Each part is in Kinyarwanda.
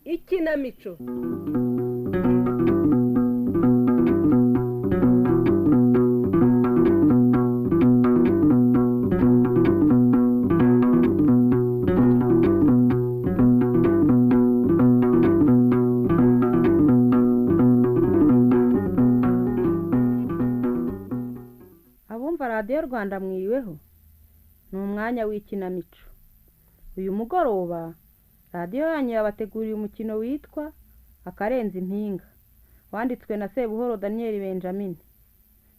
Ikinamico. Abumva Radiyo Rwanda mwiriweho, ni umwanya w'ikinamico. Uyu mugoroba radiyo yanyu yabateguriye umukino witwa Akarenze Impinga, wanditswe na Sebuhoro Daniel Benjamin.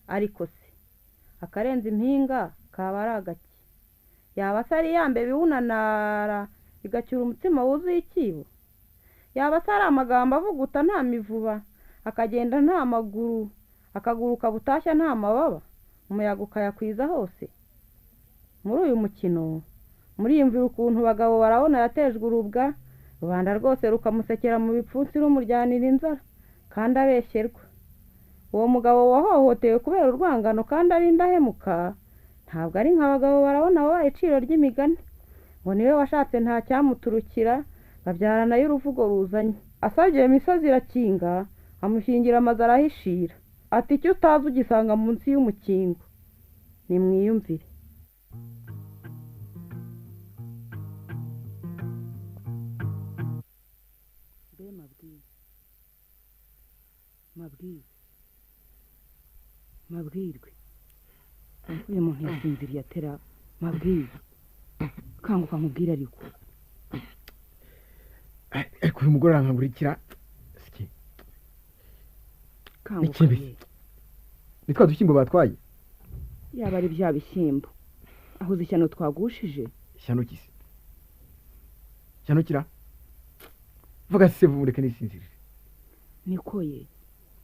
Ariko se akarenze impinga kaba ari agaki? Yaba se ari ya mbeba iwunanara igacyura umutsima wuzuye icyibo? Yaba se ari amagambo avuguta nta mivuba, akagenda nta maguru, akaguruka butashya nta mababa, umuyaga ukayakwiza hose? Muri uyu mukino muriyumvira ukuntu Bagabo Barabona yatejwe urubwa, rubanda rwose rukamusekera mu bipfunsi rumuryanira inzara, kandi abeshyerwa. Uwo mugabo wahohotewe kubera urwangano kandi ari indahemuka, ntabwo ari nka Bagabo Barabona wabaye iciro ry'imigani, ngo niwe washatse nta cyamuturukira, babyarana y'uruvugo ruzanye. Asabye iyo misozi irakinga, amushingira amazu arahishira, ati icyo utazi ugisanga munsi y'umukingo. Nimwiyumvire. Mbe mabwire, mabwire, mabwirwe, uyu muntu yasinziriye atera. Mabwire, kanguka nkubwire. Ariko Ariko uyu mugore arankangurikira sike. Kanguka. Ikindi. Ye. Ni twa dushyimbo batwaye. Yaba ari bya bishyimbo, aho uzi ishyano twagushije? Ishyano kisi, ishyano kira vuga se, mureke nisinzirire. Niko ye,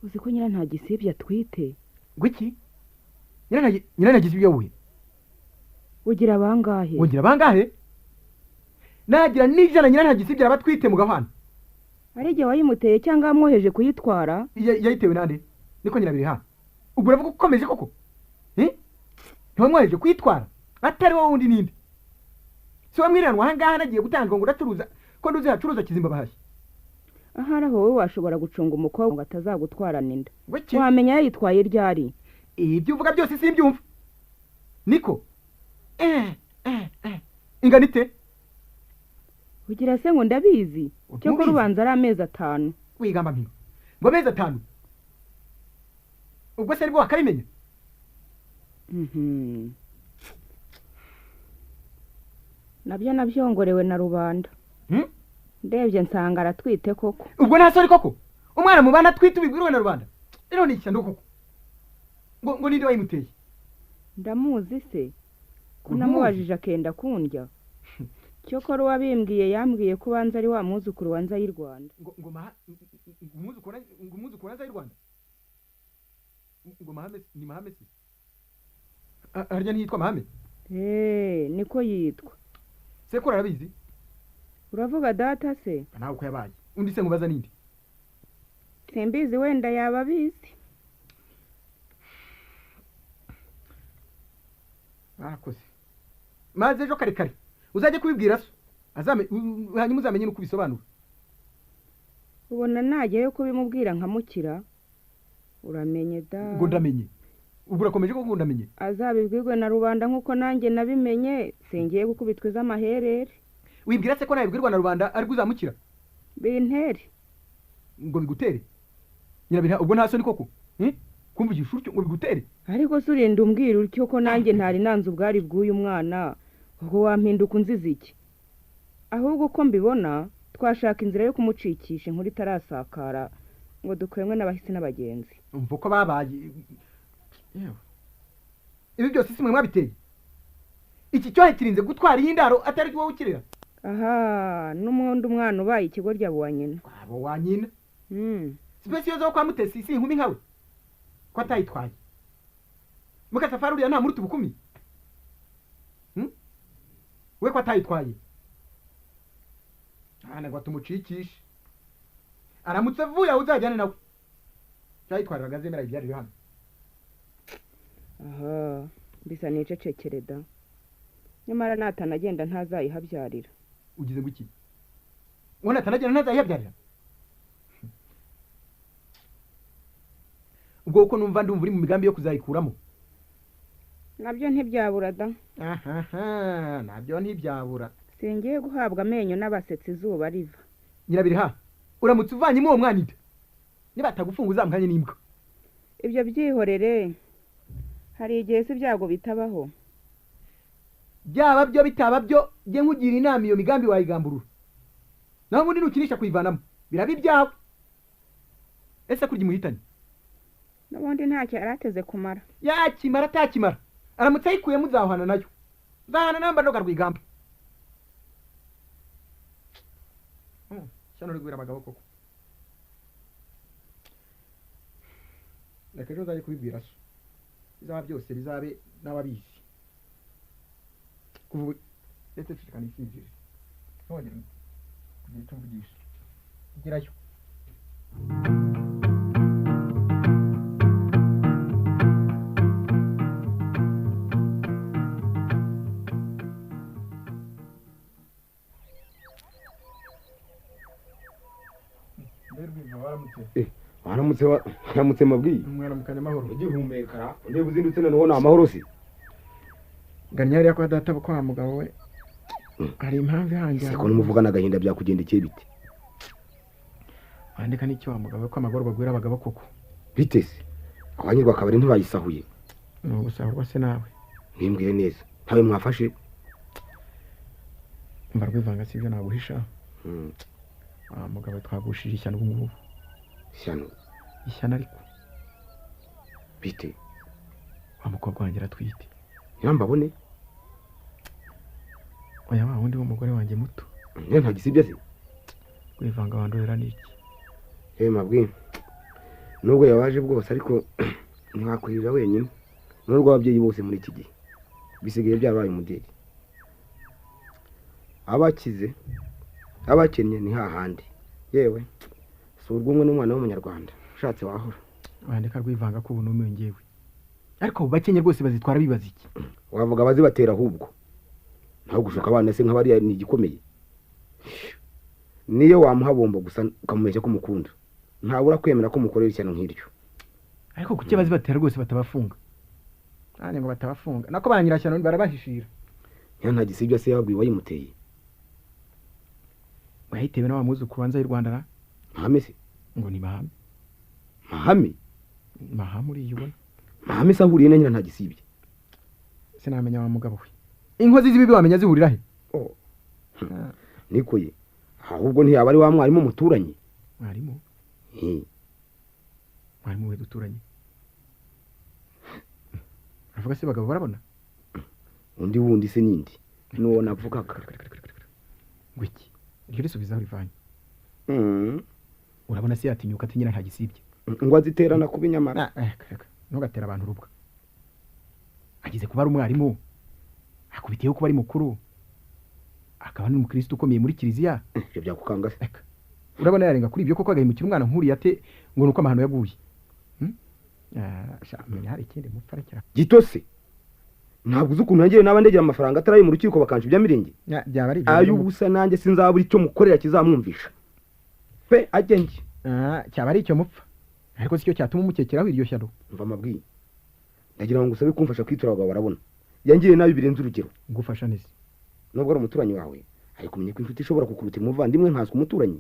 uzi ko nyira nta gisibye atwite? Ngo iki? Nyiranagize ibyo wuhe? Ugira bangahe? Wongera bangahe? Nagira n'ijana nyiranagize ibyo araba atwite mu gahwana. Ari igihe wayimuteye cyangwa wamwoheje kuyitwara? Yayitewe nande? Niko nyirabiri ha, ubwo uravuga ko ukomeje koko? Eh? Ntiwamwoheje kuyitwara atari wowe wundi ninde? Si wamwiranwa ahangaha nagiye gutanga ngo uracuruza ko nduzi hacuruza kizimba bahashye. Ahari aho wowe washobora gucunga umukobwa ngo atazagutwarana inda. Ngo iki? Wamenya yayitwaye ryari? Ibyo uvuga byose simbyumva. Niko ingana ite? Ugira se ngo ndabizi? Ntubizi? Cyokora ubanza ari amezi 5. Wigamba mpinga ngo amezi 5, ubwo se aribwo wakabimenya? Mhm. Nabyo nabyongorewe na rubanda. Hmm? Ndebye nsanga aratwite koko. Ubwo nta soni koko, umwana mubana atwite ubibwirwe na rubanda? Rero ni ishyano koko. Ngo ninde wayimuteye? Ndamuzi se ko Ntuzi? Namubajije akenda kundya. Cyokora uwabimbwiye yambwiye ko ubanza ari wa mwuzukuru wa Nzayirwanda. Ngo maha ngo umwuzukuru, ngo umwuzukuru wa Nzayirwanda, ngo mahame ni mahame se? Harya ntiyitwa Mahame? Eee, niko yitwa. Sekuru arabizi? Uravuga data se? Nawe uko yabaye undi se nkubaza ninde? Simbizi, wenda yaba abizi. Barakoze. Maze ejo kare kare uzajye kubibwira so azame, hanyuma uzamenye n'uko ubisobanura. Ubona najyayo kubimubwira nkamukira? Uramenye da. Ngo ndamenye? Ubwo urakomeje koko ngo ndamenye? Azabibwirwe na rubanda nk'uko nanjye nabimenye, singiye gukubitwa iz'amaherere. Wibwira se ko nabibwirwa na rubanda ariko uzamukira? Bintere. Ngo bigutere? Nyirabira, ubwo nta soni koko? Hmm? Kumvugisha utyo ngo bigutere? Ariko se urinda umbwira utyo ko nanjye ntari nanze ubwari bw'uyu mwana, ubwo wampinduka unziza iki? Ahubwo uko mbibona twashaka inzira yo kumucikisha inkuru itarasakara ngo dukwemwe n'abahisi n'abagenzi. Umva uko babaye. Yewe, ibi byose si mwe mwabiteye? Iki cyohe kirinze gutwara iyi ndaro atari wowe ukirera. Aha n'umundi umwana ubaye ikigoryi abo wa nyina. Abo wa nyina. Sipesiyo zo kwa Mutesi si inkumi nkawe. Ko atayitwaye Mukasafari uriya nta muruta ubukumi we ko atayitwaye hana ngo tumucikishe aramutse avuye aho uzajyane nawe cyayitwariraga azemera ibyarire hano aha mbisa nicecekere da nyamara natanagenda ntazayihabyarira ugize ngo iki ngo natanagenda ntazayihabyarira ubwo uko numva ndumva uri mu migambi yo kuzayikuramo nabyo ntibyabura da aha nabyo ntibyabura singiye guhabwa amenyo n'abasetsi izuba riva Nyirabiriha uramutse uvanyemo uwo mwana inda niba atagufunga uzamukanye n'imbwa ibyo byihorere hari igihe si ibyago bitabaho byaba byo bitaba byo jye nkugira inama iyo migambi wayigamburura naho ubundi nukinisha kuyivanamo biraba ibyawe ese kurya imuhitanye n'ubundi ntacyo yari ateze kumara yakimara atakimara aramutse ayikuyemo uzahana nayo uzahana nayo mba ndoga rwigamba shyano rigwira abagabo koko reka ejo uzajye kubibwira so bizaba byose bizabe n'ababizi kuva ubu ndetse ceceka nisinzire ntongere kugira icyo mvugisha gerayo waramutse waramutse mabwiye mwaramukanye amahoro ugihumeka ndeba uzindutse noneho ni amahoro se nganya hariya kwa data kwa mugabo we hari impamvu ihangira siko n'umuvugana agahinda byakugendekeye bite wandika n'icyo wa mugabo we ko amagorwa agwira abagabo koko bite se abanyirwa akabari ntibayisahuye ni ugusahurwa se nawe ntimbwire neza ntawe mwafashe mba rwivanga si ibyo naguhisha wa mugabo twagushije ishyano ubu ngubu ishyano ishyano ariko bite wa mukobwa wanjye aratwite nyirambabone oya wa wundi w'umugore wanjye muto niyo nta gisibye se rwivanga wandurira n'iki yewe mabwi nubwo yabaje bwose ariko ntiwakwirira wenyine n'urwo ababyeyi bose muri iki gihe bisigaye byabaye umudeli abakize abakennye ni hahandi yewe si urw'umwe n'umwana w'umunyarwanda ushatse wahora wandika rwivanga ko ubu numiwe ngewe ariko abo bakennye rwose bazitwara bibaza iki wavuga abazibatera ahubwo naho gushuka abana se nk'abariya ni igikomeye niyo wamuha bombo gusa ukamumenya ko umukunda ntabura kwemera ko umukorera ishyano nk'iryo ariko kuki abazibatera rwose batabafunga nanjye ngo batabafunga nako ba nyirashyano barabahishira niyo nta gisibya se yababwiye uwayimuteye ngo yayitewe na wa mwuzukuru wanze y'u Rwanda ra mahame se ngo ni mahame mahame mahame uriya ubona mahame se ahuriye na nyina nta gisibye sinamenya wa mugabo we inkozi z'ibibi wamenya zihurira he niko ye ahubwo ntiyaba ari wa mwarimu muturanye mwarimu mwarimu we duturanye avuga se bagabo barabona undi wundi se nindi nuwo navugaga ngo iki iryo risubizaho rivanye urabona se yatinyuka ati nyina nta gisibye ngo aziterana kuba inyamara ntugatera abantu urubwa ageze kuba ari umwarimu akubitiyeho kuba ari mukuru akaba n'umukristo ukomeye muri kiliziya ibyo byakukanga se urabona yarenga kuri ibyo koko agahemukira umwana nk'uriya ate ngo ni uko amahano yaguye menya hari ikindi mupfa arekera gito se ntabwo uzi ukuntu ngewe naba ndegera amafaranga atari ayo mu rukiko bakansha ibya mirenge byaba ari ibyo ay'ubusa nanjye sinzabura icyo mukorera kizamwumvisha pe ajye njye cyaba ari icyo mupfa ariko si cyo cyatuma umukekeraho iryo shyano mva amabwiye ndagira ngo ngusabe kumfasha kwitura abagabo barabona yangiriye nabi birenze urugero ngufasha neza nubwo ari umuturanyi wawe ariko umenye ko inshuti ishobora kukurutira umuvandimwe nkanswe umuturanyi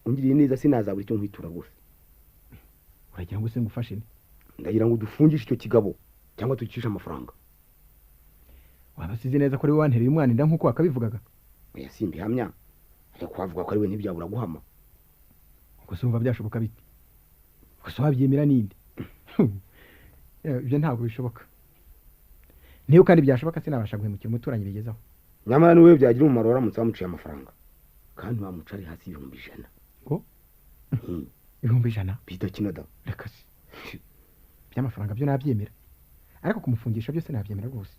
ungiriye neza sinazabura icyo nkwitura rwose uragira ngo se ngufashe ne ndagira ngo dufungishe icyo kigabo cyangwa tugicishe amafaranga waba usize neza ko ari we wantereye umwana inda nk'uko wakabivugaga oya simbihamya ariko wavuga ko ari we ntibyabura guhama ubwo se wumva byashoboka bite ubwo se wabyemera ninde ibyo ntabwo bishoboka niyo kandi byashoboka sinabasha guhemukira umuturanyi bigezaho nyamara niwe byagira umumaro waramutse bamuciye amafaranga kandi bamuca ari hasi 100,000 ngo 100,000 bidakina da reka se Iby'amafaranga byo nabyemera, ariko kumufungisha byose nabyemera rwose.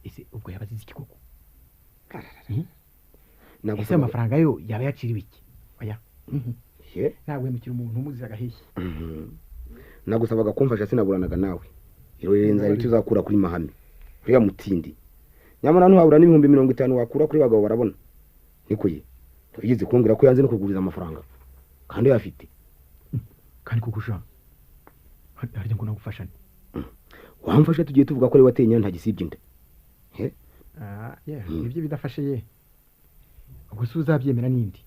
Ese ubwo yabazize iki koko? Ese amafaranga yo yaba yaciriwe iki? Oya. Ntabwo wemukira umuntu umuziza agaheshyi. Nagusabaga kumfasha sinaburanaga nawe. Irorenza hari icyo uzakura kuri Mahame uriya mutindi. Nyamara ntuhabura n'ibihumbi 50 wakura kuri bagabo barabona. Niko ye ntugeze kumbwira ko yanze no kuguriza amafaranga kandi yafite. Kandi kugusha harya ngo nagufashane. Wamfasha tugiye tuvuga ko ari watenya nta gisibye inda. Ibyo bidafashe ye. Ubwo se uzabyemera nindi?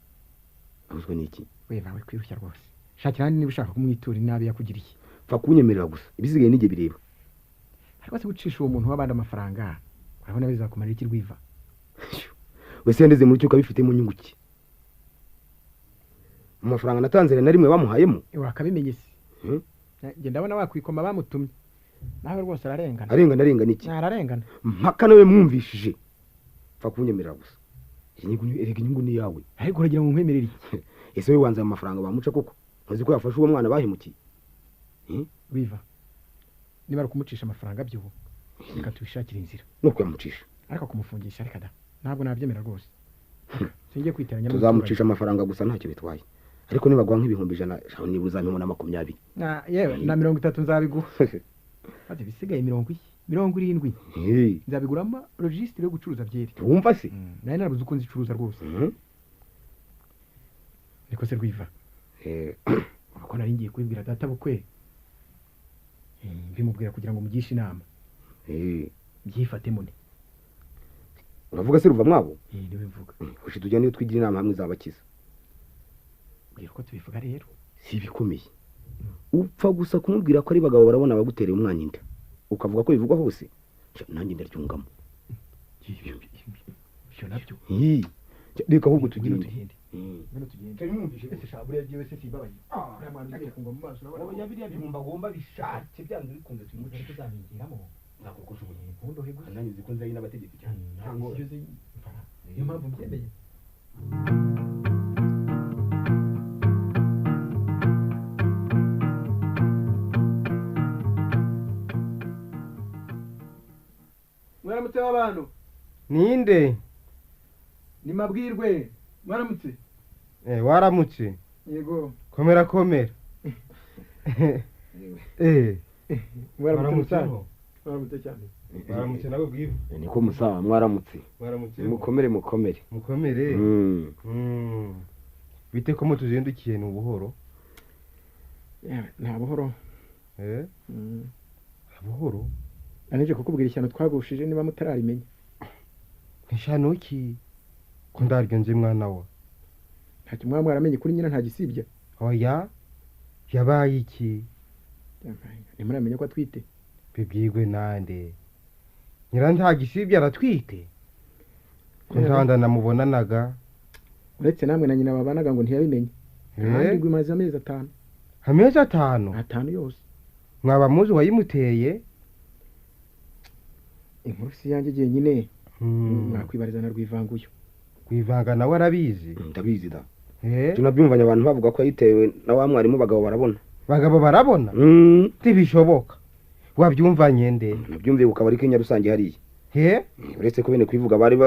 Abuzwe niki? We bawe kwirushya rwose. Shakira niba ushaka kumwitura inabi yakugiriye. Pfa kunyemerera gusa ibisigaye nige bireba. Ariko se gucisha uwo muntu w'abandi amafaranga urabona bizakumarira iki rwiva? Wese yandeze muri cyo ukabifitemo nyungu ki? Amafaranga natanze na rimwe bamuhayemo. Wakabimenye se? Nge ndabona wakwikoma bamutumye. Nawe rwose ararengana. Arengana iki? Ararengana. Mpaka nawe mwumvishije. Pfa kunyemerera gusa. Erega inyungu ni yawe. Ariko uragira ngo nkwemerere iki? Ese we wanze amafaranga bamuca koko? Ntuzi ko yafashe uwo mwana bahemukiye? Wiva. Niba kumucisha amafaranga byo reka tubishakire inzira. Nuko yamucisha. Ariko kumufungisha reka da. Ntabwo nabyemera rwose. Singiye kwiteranya n'umuturanyi. Tuzamucisha amafaranga gusa ntacyo bitwaye. Ariko niba gwa nk'ibihumbi 100 niba uzampemo na 20. Na yewe na 30 nzabiguha. Ati bisigaye 70. Nzabiguramo registre yo gucuruza byeri. Wumva se? Naye narabuze uko nzicuruza rwose. Niko se rwiva. Uko nari ngiye kubibwira data bukwe. Mbimubwira kugira ngo mugishe inama. Byifate mune. Uravuga se ruva mwabo? Niwe mvuga. Ushi tujya niyo twigira inama hamwe zabakiza. Mbwira ko tubivuga rero. Si bikomeye. Upfa gusa kumubwira ko ari bagabo barabona bagutereye umwana inda. Ukavuga ko bivugwa hose. Nanjye ndaryungamo. Ibyo nabyo. Reka ahubwo tugende. Ngwino tugende. Ese shabure yagiye se simbabaye. Uriya mwana ugiye kungwa mu maso urabona. Oya biriya bihumba agomba bishake byanze bikunze tumuce tuzabingiramo. Nzakora uko Nkundohe gusa. Nanjye uzi ko nzayi n'abategetsi cyane. Ntango. Niyo mpamvu mbyemeye. Mwaramutse w'abantu. Ninde? Ni Mabwirwe. Mwaramutse. Waramutse. Yego. Komera komera. Mwaramutse. Mwaramutse cyane. Mwaramutse nabo bwive. Niko musawa mwaramutse. Mwaramutse. Mukomere mukomere. Mukomere. Bite ko mutuzindukiye ni ubuhoro? Nta buhoro. Buhoro? Anije kukubwira ishyano twagushije niba mutararimenya. Ishyano ki? Ko ndaryo nzi mwana wa. Ntacyo mwaba mwaramenye kuri nyina nta gisibya. Oya. Yabaye iki? Ntimuramenya ko atwite. Bibwirwe nande? Nyira nta gisibya aratwite. Ko ntanda namubonanaga. Uretse namwe na nyina babanaga ngo ntiyabimenye. Kandi ngo imaze amezi 5. Amezi 5? 5 yose. Mwaba muzi wayimuteye? Inkuru si yanjye jyenyine. Mwakwibariza na Rwivanguyo. Rwivanga nawe arabizi? Ndabizi da. Tunabyumvanye abantu bavuga ko yayitewe na wa mwarimu bagabo barabona. Bagabo barabona? Ntibishoboka. Wabyumvanye nde? Nabyumviye ku kabari k'Inyarusange hariya. Uretse ko bene kwivuga bari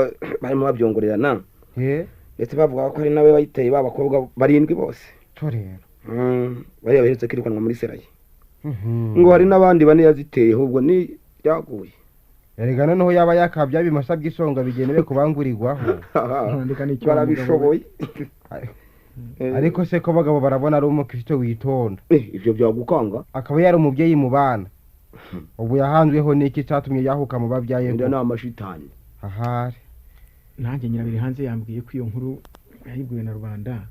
barimo babyongorerana. Ndetse bavuga ko ari nawe wayiteye ba bakobwa 7 bose. To rero. Bari baherutse kwirukanwa muri seraye. Ngo hari n'abandi bane yaziteye ahubwo ni byaguye. Erega noneho yaba yakabya bimasa by'isonga bigenewe kubangurirwaho. Barabishoboye. Ariko se ko bagabo barabona ari umukristo witonda. Ibyo byagukanga. Akaba yari umubyeyi mu bana. Ubu yahanzweho n'iki cyatumye yahuka mu babyaye? Nda ni amashitani. Ahari. Nanjye nyirabiri hanze yambwiye ko iyo nkuru yayibwiwe na rubanda.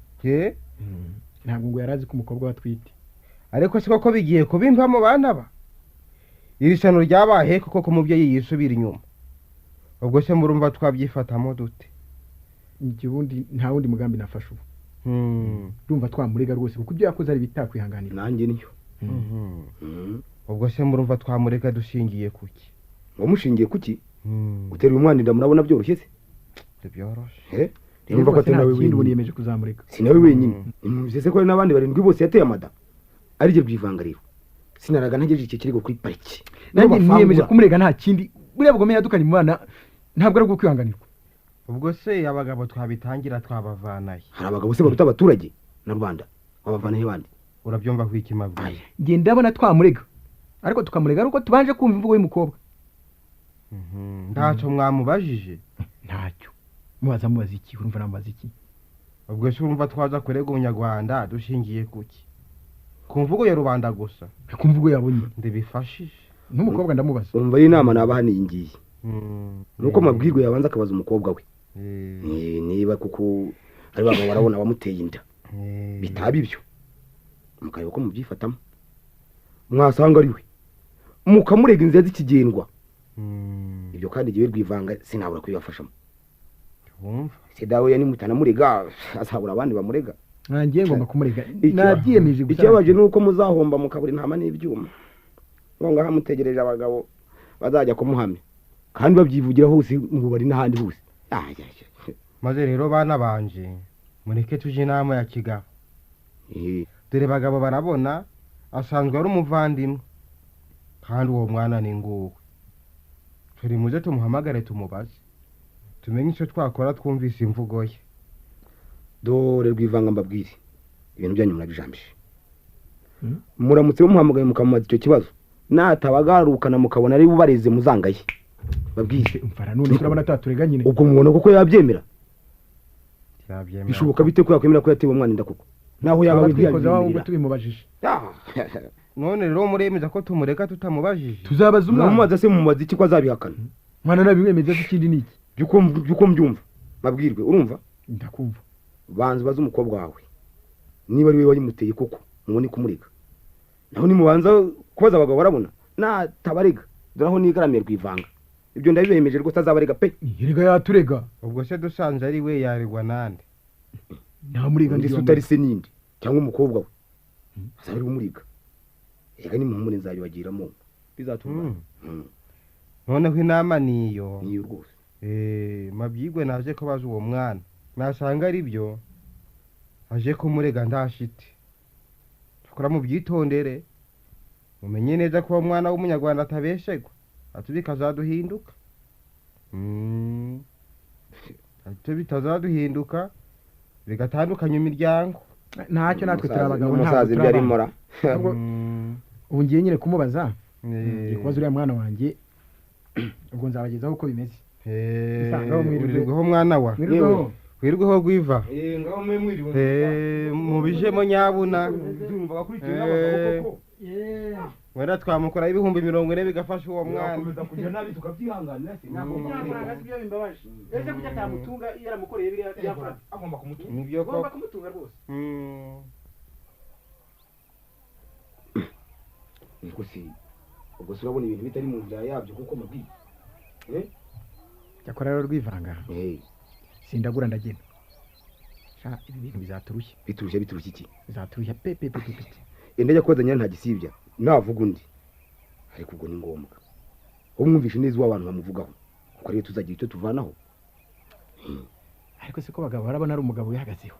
Ntabwo ngo yarazi ko umukobwa watwite. Ariko se koko bigiye kubimpa mu bana ba? Iri shano ryabaye kuko ko umubyeyi yisubira inyuma. Ubwo se murumva twabyifatamo dute? Njye ubundi nta wundi mugambi nafashe ubu. Ndumva twamurega rwose kuko ibyo yakoze ari bitakwihanganira. Nanjye niyo. Ubwo se murumva twamurega dushingiye kuki? Ngo mushingiye kuki? Utera umwana inda murabona byoroshye se? Byoroshe. Ndumva ko atari nawe wenyine niyemeje kuzamureka. Si nawe wenyine. Nimwumvise ko hari n'abandi 7 bose yateye amada. Ari je Rwivanga rero. Sinaraga ntegereje iki kirego kuri pariki. Nanjye niyemeje kumurega nta kindi. Buriya bugome yadukanye mu bana ntabwo ari kwihanganirwa. Ubwo se abagabo twabitangira twabavanaye? Hari abagabo se baruta abaturage na rubanda, wabavanahe bandi? Urabyumva kwiki mabwire? Nge ndabona twamurega, ariko tukamurega ari uko tubanje kumva imvugo y'umukobwa. Ntacyo mwamubajije? Ntacyo. Mubaza iki? Urumva namubaza iki? Ubwo se urumva twaza kurega umunyarwanda dushingiye kuki? Ku mvugo ya rubanda gusa? Ku mvugo yabonye ndibifashije. N'umukobwa ndamubaza. Umva inama nabaha ni ngiyi. Nuko mabwirwe yabanza akabaza umukobwa we. Niba kuko ari baba barabona bamuteye inda. Bitaba ibyo mukareba ko mubyifatamo. Mwasanga ari we mukamurega inzira z'ikigendwa. Ibyo kandi giwe rwivanga sinabura kwibafashamo. Wumva se dawe yani mutanamurega azabura abandi bamurega. Nangiye ngomba kumurega, nabyiyemeje gusa. Ikibabaje nuko muzahomba mukabura intama n'ibyuma. Ngo ngaha mutegereje abagabo bazajya kumuhamya kandi babyivugira hose mu bari n'ahandi hose. Maze rero bana banje mureke tuje inama ya kigabo. Dore bagabo barabona asanzwe ari umuvandimwe kandi uwo mwana ni nguwe. Turi muze tumuhamagare tumubaze tumenye icyo twakora twumvise imvugo ye. Dore rwivanga mbabwire ibintu byanyu murabijambije. Muramutse mumuhamagaye mukamubaza icyo kibazo, natabagarukana mukabona ari bubareze muzangaye. Babwire umfara none turabona ataturega nyine. Ubwo mubona koko yabyemera? Yabyemera. Bishoboka bite ko yakwemera ko yatewe umwana inda koko? Naho yaba twikoza ahubwo tubimubajije. None rero muremeza ko tumureka tutamubajije? Tuzabaza umwana. Mumubaza se mumubaza iki ko azabihakana? Mwana nabimwemeza ikindi niki? Byuko mbyumva. Mabwirwe urumva? Ndakumva. Banza baza umukobwa wawe niba ari we wayimuteye koko mubone kumurega. Naho nimubanza kubaza abagabo barabona natabarega dore aho nigaramiye rwivanga. Ibyo ndabibemeje rwose azabarega pe. Yerega yaturega. Ubwo se dusanze ari we yaregwa nande? Nta murega ndi utari se nindi cyangwa umukobwa we azaba ari umurega. Ega ni muhumure nzabibagiramo bizatuma. Noneho inama niyo. Niyo rwose. Mabyigwe naje ko baza uwo mwana nasanga ari byo aje kumurega ndashite. Tukora mu byitondere mumenye neza ko uwo mwana w'umunyarwanda atabeshegwa atubikazaduhinduka. Atubitazaduhinduka bigatandukanya imiryango. Ntacyo natwe turabagabo ntabwo ibyo arimora. Ubu ngiye nyine kumubaza. Ngiye kubaza uriya mwana wanjye ubwo nzabagezaho uko bimeze. Wirirweho mwana wa. Wirirweho gwiva. Ngaho mwe mwiriwe. Mubijemo nyabuna. Wenda twamukora 40,000 bigafasha uwo mwana. Komeza kujya nabi tukabyihanganira se nagomba kumurega. Sibyo bimbabaje. Ese kujya atamutunga yaramukoreye biriya byakora. Agomba kumutunga. Nibyo koko. Agomba kumutunga rwose. Niko si ubwo se urabona ibintu bitari mu nzira yabyo kuko mabwiye. Cyakora rero rwivanga. Sindagura ndagena. Sha ibi bintu bizaturushya. Biturushya iki? Bizaturushya pe pe pe pe. Indajya koza nyina nta gisibya. Navuga undi. Ariko ubwo ni ngombwa. Umwumvishe neza w'abantu bamuvugaho. Kuko ariyo tuzagira icyo tuvanaho. Ariko se ko bagabo barabona ari umugabo wihagazeho.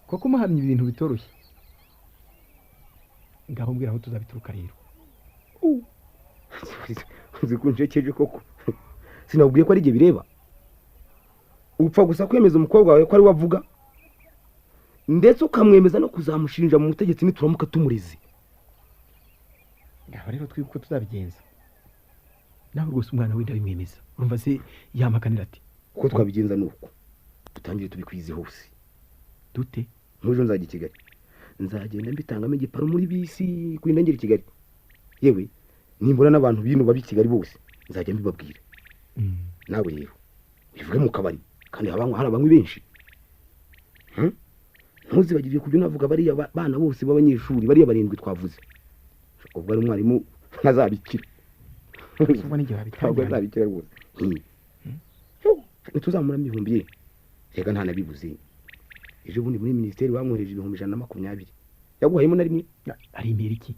Koko umuhamya ibintu bitoroshye. Ngaho mbwira aho tuzabituruka rero. Uzikunjekeje koko. Sinabwiye ko ari igihe bireba. Upfa gusa kwemeza umukobwa wawe ko ari wavuga, ndetse ukamwemeza no kuzamushinja mu butegetsi nituramuka tumurize. Ngaho rero twibuke tuzabigenza. Nawe rwose umwana we ndabimwemeza. Urumva se yamakanira ati uko twabigenza nuko dutangire tubikwize hose. Dute? Nk'ejo nzajya i Kigali. Nzagenda mbitangamo igiparo muri bisi kurinda ngera i Kigali. Yewe nimbona n'abantu bino babi Kigali bose nzajya mbibabwira. Nawe rero bivuge mu kabari kandi habanywa hari abanywi benshi. Ntuzibagirwe kubyo navuga bariya bana bose b'abanyeshuri bariya barindwi twavuze. Ubwo ari umwarimu ntazabikira. Ubwo n'igihe babitangira azabikira rwose. Ntituzamura ibihumbi ye. Rega nta nabibuze. Ejo bundi muri ministeri bamwohereje 120,000. Yaguhayemo na rimwe. Ari imbere iki?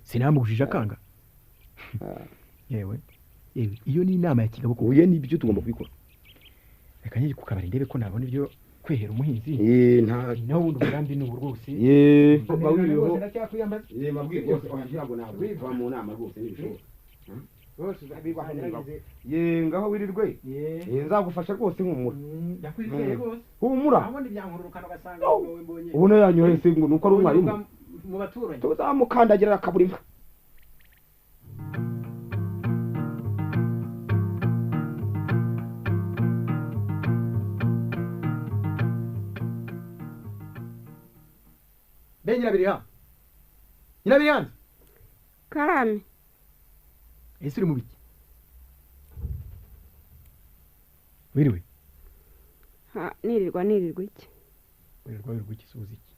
Sinamugujije akanga. Yewe iyo ni inama ya kigabo ko uye nibyo tugomba kubikora. Reka njye ku kabari ndebe ko nabona ibyo Kwihera umuhinzi. Nta naho ubundi umugambi ni ubu rwose. Bawiriweho. Ndacyakwiyambaza. Mabwire rwose oya ntabwo ntabwo tuba mu nama rwose ntibishoboka. Rwose uzabibaho. Ngaho wirirwe. Nzagufasha rwose humura. Ndakwizeye rwose. Humura. Abona ibyankururukana ugasanga wowe mbonye. Ubona yanyohese ngo nuko ari umwarimu. Mu baturanyi. Tuzamukandagira akabura imbwa. Be Nyirabiriha. Nyirabirihanze. Karame. Ese uri mu biki? Wiriwe. Ha, nirirwa nirirwa iki? Wirirwa wirirwa iki suza iki?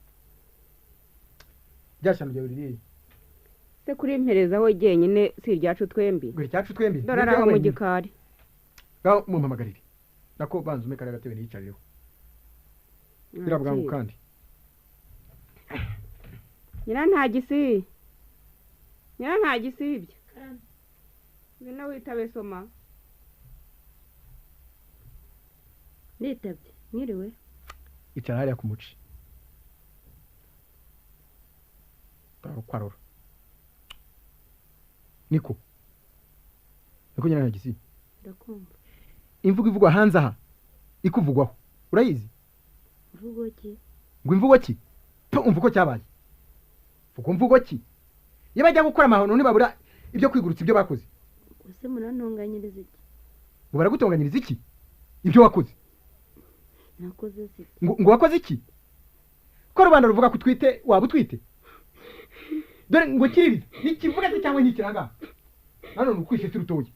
Byashyano byawe ririye. Se kuri impereza we jyenyine si iryacu twembi. Ngo iryacu twembi. Dore araho mu gikari. Ngaho mumpamagarire. Nako banza umpe kariya gatebe niyicarireho. Birabwangu kandi. Nyirantagisi. Nyirantagisi ibyo. Ngwino witabe soma. Nitabye, mwiriwe. Icara hariya ku muci. Kwarora. Niko. Niko Nyirantagisi. Ndakumva. Imvugo ivugwa hanze aha ikuvugwaho. Urayizi? Imvugo ki? Ngo imvugo ki? Umva uko cyabaye. Vuga mvugo ki? Iyo bajya gukora amahano ntibabura ibyo kwigurutsa ibyo bakoze. Ese murantonganyiriza iki? Ngo baragutonganyiriza iki? Ibyo wakoze. Nakoze iki? Ngo wakoze iki? Ko rubanda ruvuga ko utwite waba utwite? Dore ngo kiriri nikivuga se cyangwa nkikiranga. None ukwishe se urutoye.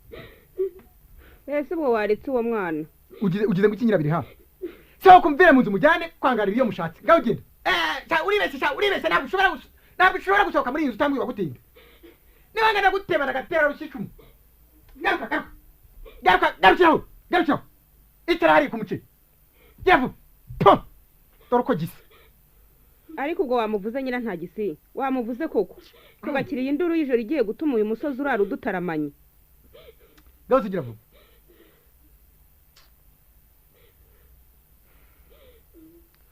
Ese ubwo waretse uwo mwana? Ugize ngo iki Nyirabiriha? Se kumvira mu nzu mujyane kwangarira iyo mushatse. Ngaho ugenda. Uribeshye sha uribeshye ntabwo ushobora ntabwo ushobora gusohoka muri iyi nzu utambwiye bagutinda. Niba ngana gutema nagatera rushicumu. Garuka garuka. Garuka garukiraho. Garukiraho. Icara hari ku muci. Yevu. Po. Dore uko gisa. Ariko ubwo wamuvuze Nyirantagisi. Wamuvuze koko. Ko bakiriye induru y'ijoro igiye gutuma uyu musozi urara udutaramanye. Ngaho tugira vuba.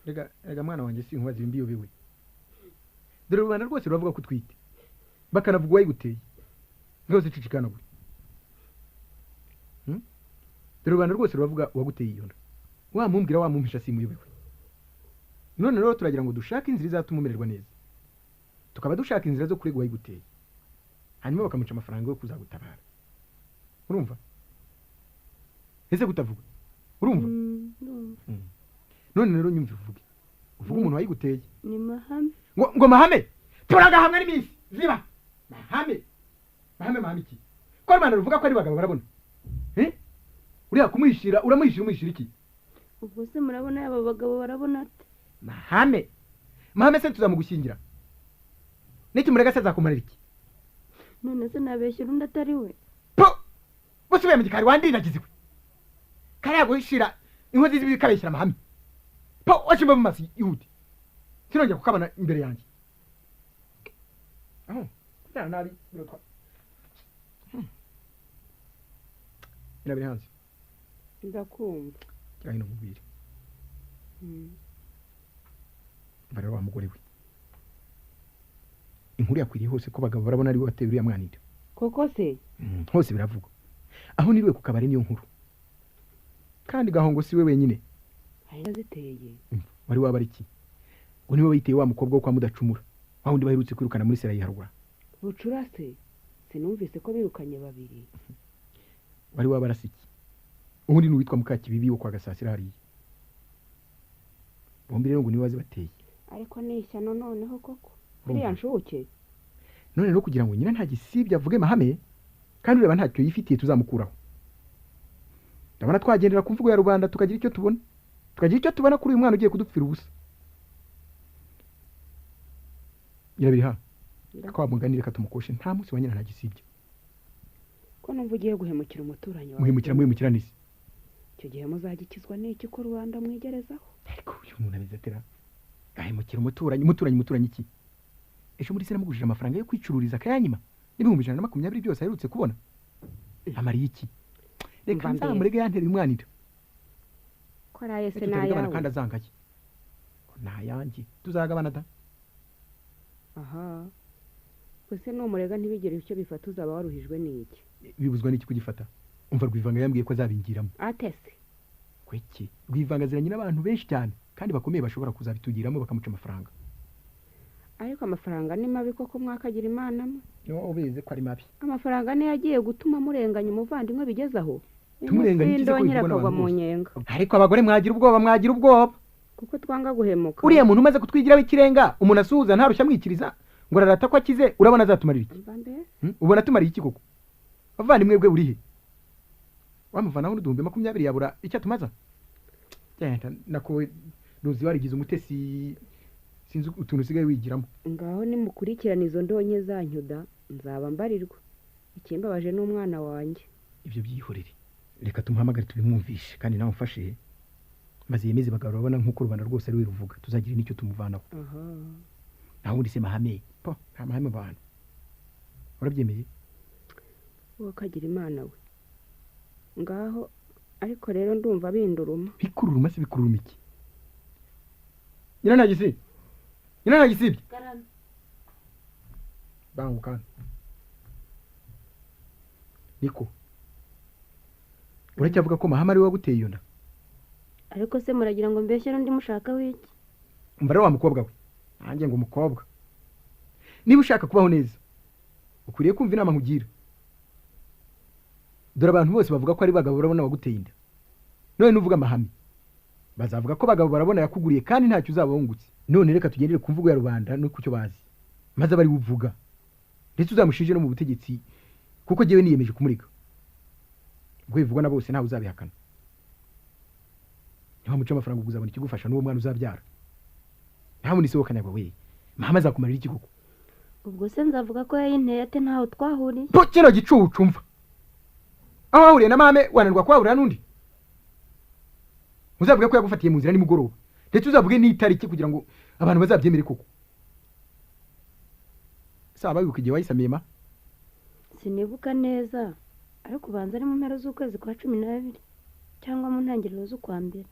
Rega rega mwana wanjye sinkubaza imbi yobewe. Dore rubanda rwose ruravuga ko utwite. Bakanavuga uwayiguteye. Rwose cicikana guri. Dore rubanda rwose ruravuga uwaguteye iyo nda. Wamumbwira wamumpisha simuyobewe. None rero turagira ngo dushake inzira izatuma umererwa neza. Tukaba dushaka inzira zo kurega uwayiguteye. Hanyuma bakamuca amafaranga yo kuzagutabara. Urumva? Ese kutavuga? Urumva? None rero nyumva uvuge. Uvuga umuntu wayiguteye. Ni mahame. Ngo mahame? Turagahamwa n'iminsi. Ziba. Mahame. Mahame mahame iki? Ko rubanda ruvuga ko ari bagabo barabona. Uriya kumwishira uramwishira umwishira iki? Ubwo se murabona aba bagabo barabona ate? Mahame. Mahame se tuzamugushyingira. Niki murega se azakumarira iki? None se nabeshyira undi atari we. Po! Busubiye mu gikari wandinagiziwe. Kariya guhishira inkozi z'ibibi kabeshyira mahame. Po washimba mu maso ihute. Sinongera kukabona imbere yanjye. Aho, kubyara nabi birotwa. Nyirabiri hanze. Ndakumva. Kira hino mubwire. Bare wa mugore we. Inkuru yakwiriye hose ko bagabo barabona ari we wateye uriya mwana inda. Koko se? Hose biravugwa. Aho niriwe ku kabari niyo nkuru. Kandi gahongo si we wenyine. Yaziteye. Wari waba ari iki? Ngo niwe wayiteye wa mukobwa wo kwa Mudacumura. Wa wundi baherutse kwirukana muri sera yiharwa. Bucura se? Sinumvise ko birukanye babiri. Wari waba arasiki. Ubundi ni uwitwa Mukakibibi wo kwa Gasasira hariya. Bombi rero ngo niwe wazibateye. Ariko ni ishyano noneho koko. Uriya nshuke. None rero kugira ngo nyina nta gisibye avuge mahame kandi ureba ntacyo yifitiye tuzamukuraho. Ndabona twagendera ku mvugo ya rubanda tukagira icyo tubona. Tukagira icyo tubona kuri uyu mwana ugiye kudupfira ubusa. Nyirabiriha. Kwa muganire katumukoshe nta munsi wa nyina nta gisibye. Ko numva ugiye guhemukira umuturanyi wawe. Muhemukira nisi. Icyo gihe muzagikizwa n'iki ko rubanda mwigerezaho? Ariko uyu muntu ameze atera. Gahemukira umuturanyi iki? Ejo muri se namugujije amafaranga yo kwicururiza akayanyima n'120 byose aherutse kubona. Amariye iki? Reka nzamurege yantera umwana inda. Ko araye se Tutabigabana n'ayawe? Kandi azangaye ko nayanjye tuzagabana da. Aha, gusa numurega ntibigire icyo bifata, uzaba waruhijwe n'iki? Bibuzwa n'iki kugifata? Umva, Rwivanga yambwiye ko azabingiramo. Atese? Kweki, Rwivanga aziranye n'abantu benshi cyane kandi bakomeye bashobora kuzabitugiramo bakamuca amafaranga. Ariko amafaranga ni mabi koko, mwakagira Imana mwe. Niba ubizi ko ari mabi. Amafaranga niyo agiye gutuma murenganya umuvandimwe bigeze aho. Tumurenganya iki se ko Indonke bivugwa akagwa n'abantu mu bose? nyenga. Ariko abagore mwagira ubwoba, mwagira ubwoba. Kuko twanga guhemuka. Uriya muntu umaze kutwigiraho ikirenga, umuntu asuhuza ntarushya amwikiriza ngo ararata ko akize, urabona azatumarira iki? Umva mbese. Ubona atumariye iki koko? Bavandimwe bwe burihe wamuvanaho n'uduhumbi 20 yabura icyo atumaza? Genda nako ruzi warigize umutesi, sinzi utuntu usigaye wigiramo. Ngaho nimukurikirane izo ndonke zanyu da, nzaba mbarirwa. Ikimbabaje n'umwana wanjye. Ibyo byihorere, reka tumuhamagare tubimwumvishe, kandi nawe umfashe maze yemeze bagabo urabona nk'uko rubanda rwose ari we ruvuga, tuzagira n'icyo tumuvanaho. Aha. Naho ubundi se mahame po, nta mahame mu bantu, urabyemeye? Wowe kagira Imana we. Ngaho ariko rero ndumva binduruma. Bikururuma se bikururuma iki? Nyina ntagisibye, nyina ntagisibye, banguka. Niko uracyavuga ko Mahama ari we waguteye iyo nda? Ariko se muragira ngo mbeshyere undi mushaka w'iki? Umva rero wa mukobwa we, nanjye ngo umukobwa, niba ushaka kubaho neza ukwiriye kumva inama nkugira. Dore abantu bose bavuga ko ari Bagabo barabona waguteye inda, none nuvuga amahame bazavuga ko Bagabo barabona yakuguriye, kandi ntacyo uzaba wungutse. None reka tugendere ku mvugo ya rubanda no ku cyo bazi, maze abari buvuga, ndetse uzamushinje no mu butegetsi, kuko jyewe niyemeje kumurika. Ubwo bivugwa na bose, ntawe uzabihakana. Niba amafaranga ubwo uzabona ikigufasha n'uwo mwana uzabyara. Ntabwo se wowe kanyagwa we, Mahama azakumarira iki koko? Ubwo se nzavuga ko yayinteye ate ntaho twahuriye? Po, kino gicucu! Mva, aho wahuriye na mame wananirwa kuhahurira n'undi? Uzavuge ko yagufatiye mu nzira nimugoroba, ndetse uzavuge n'itariki kugira ngo abantu bazabyemere koko. Saba wibuka igihe wayisamiye ma? Sinibuka neza, ariko ubanza ari mu mpera z'ukwezi kwa 12 cyangwa mu ntangiriro z'ukwa mbere.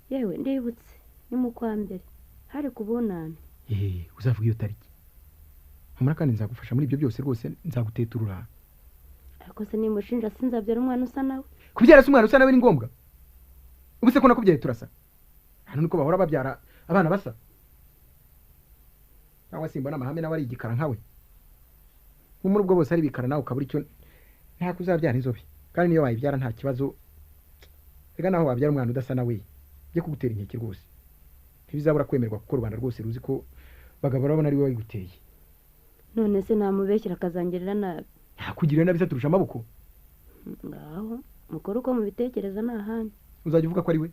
Yewe, ndibutse, ni mu kwa mbere, hari ku Bunani. Eee, uzavuga iyo tariki. Humura, kandi nzagufasha muri ibyo byose rwose, nzaguteturura. Ariko se nimushinja sinzabyara umwana usa nawe? Kubyara se umwana usa nawe ni ngombwa? Ubu se ko nakubyaye turasa? Hano niko bahora babyara abana basa? Cyangwa simbona amahame nawe ari igikara nkawe? Nko muri ubwo bose ari ibikara, nawe ukabura icyo, ntako uzabyara inzobe. Kandi niyo wayibyara nta kibazo. Reka, naho wabyara umwana udasa nawe byo kugutera inkeke rwose ntibizabura kwemerwa, kuko rubanda rwose ruzi ko Bagabo urabona ari we wayiguteye. None se namubeshyira akazangirira nabi? Yakugirira nabi se turusha amaboko? Ngaho mukore uko mubitekereza, ni ahandi. Uzajya uvuga ko ari we?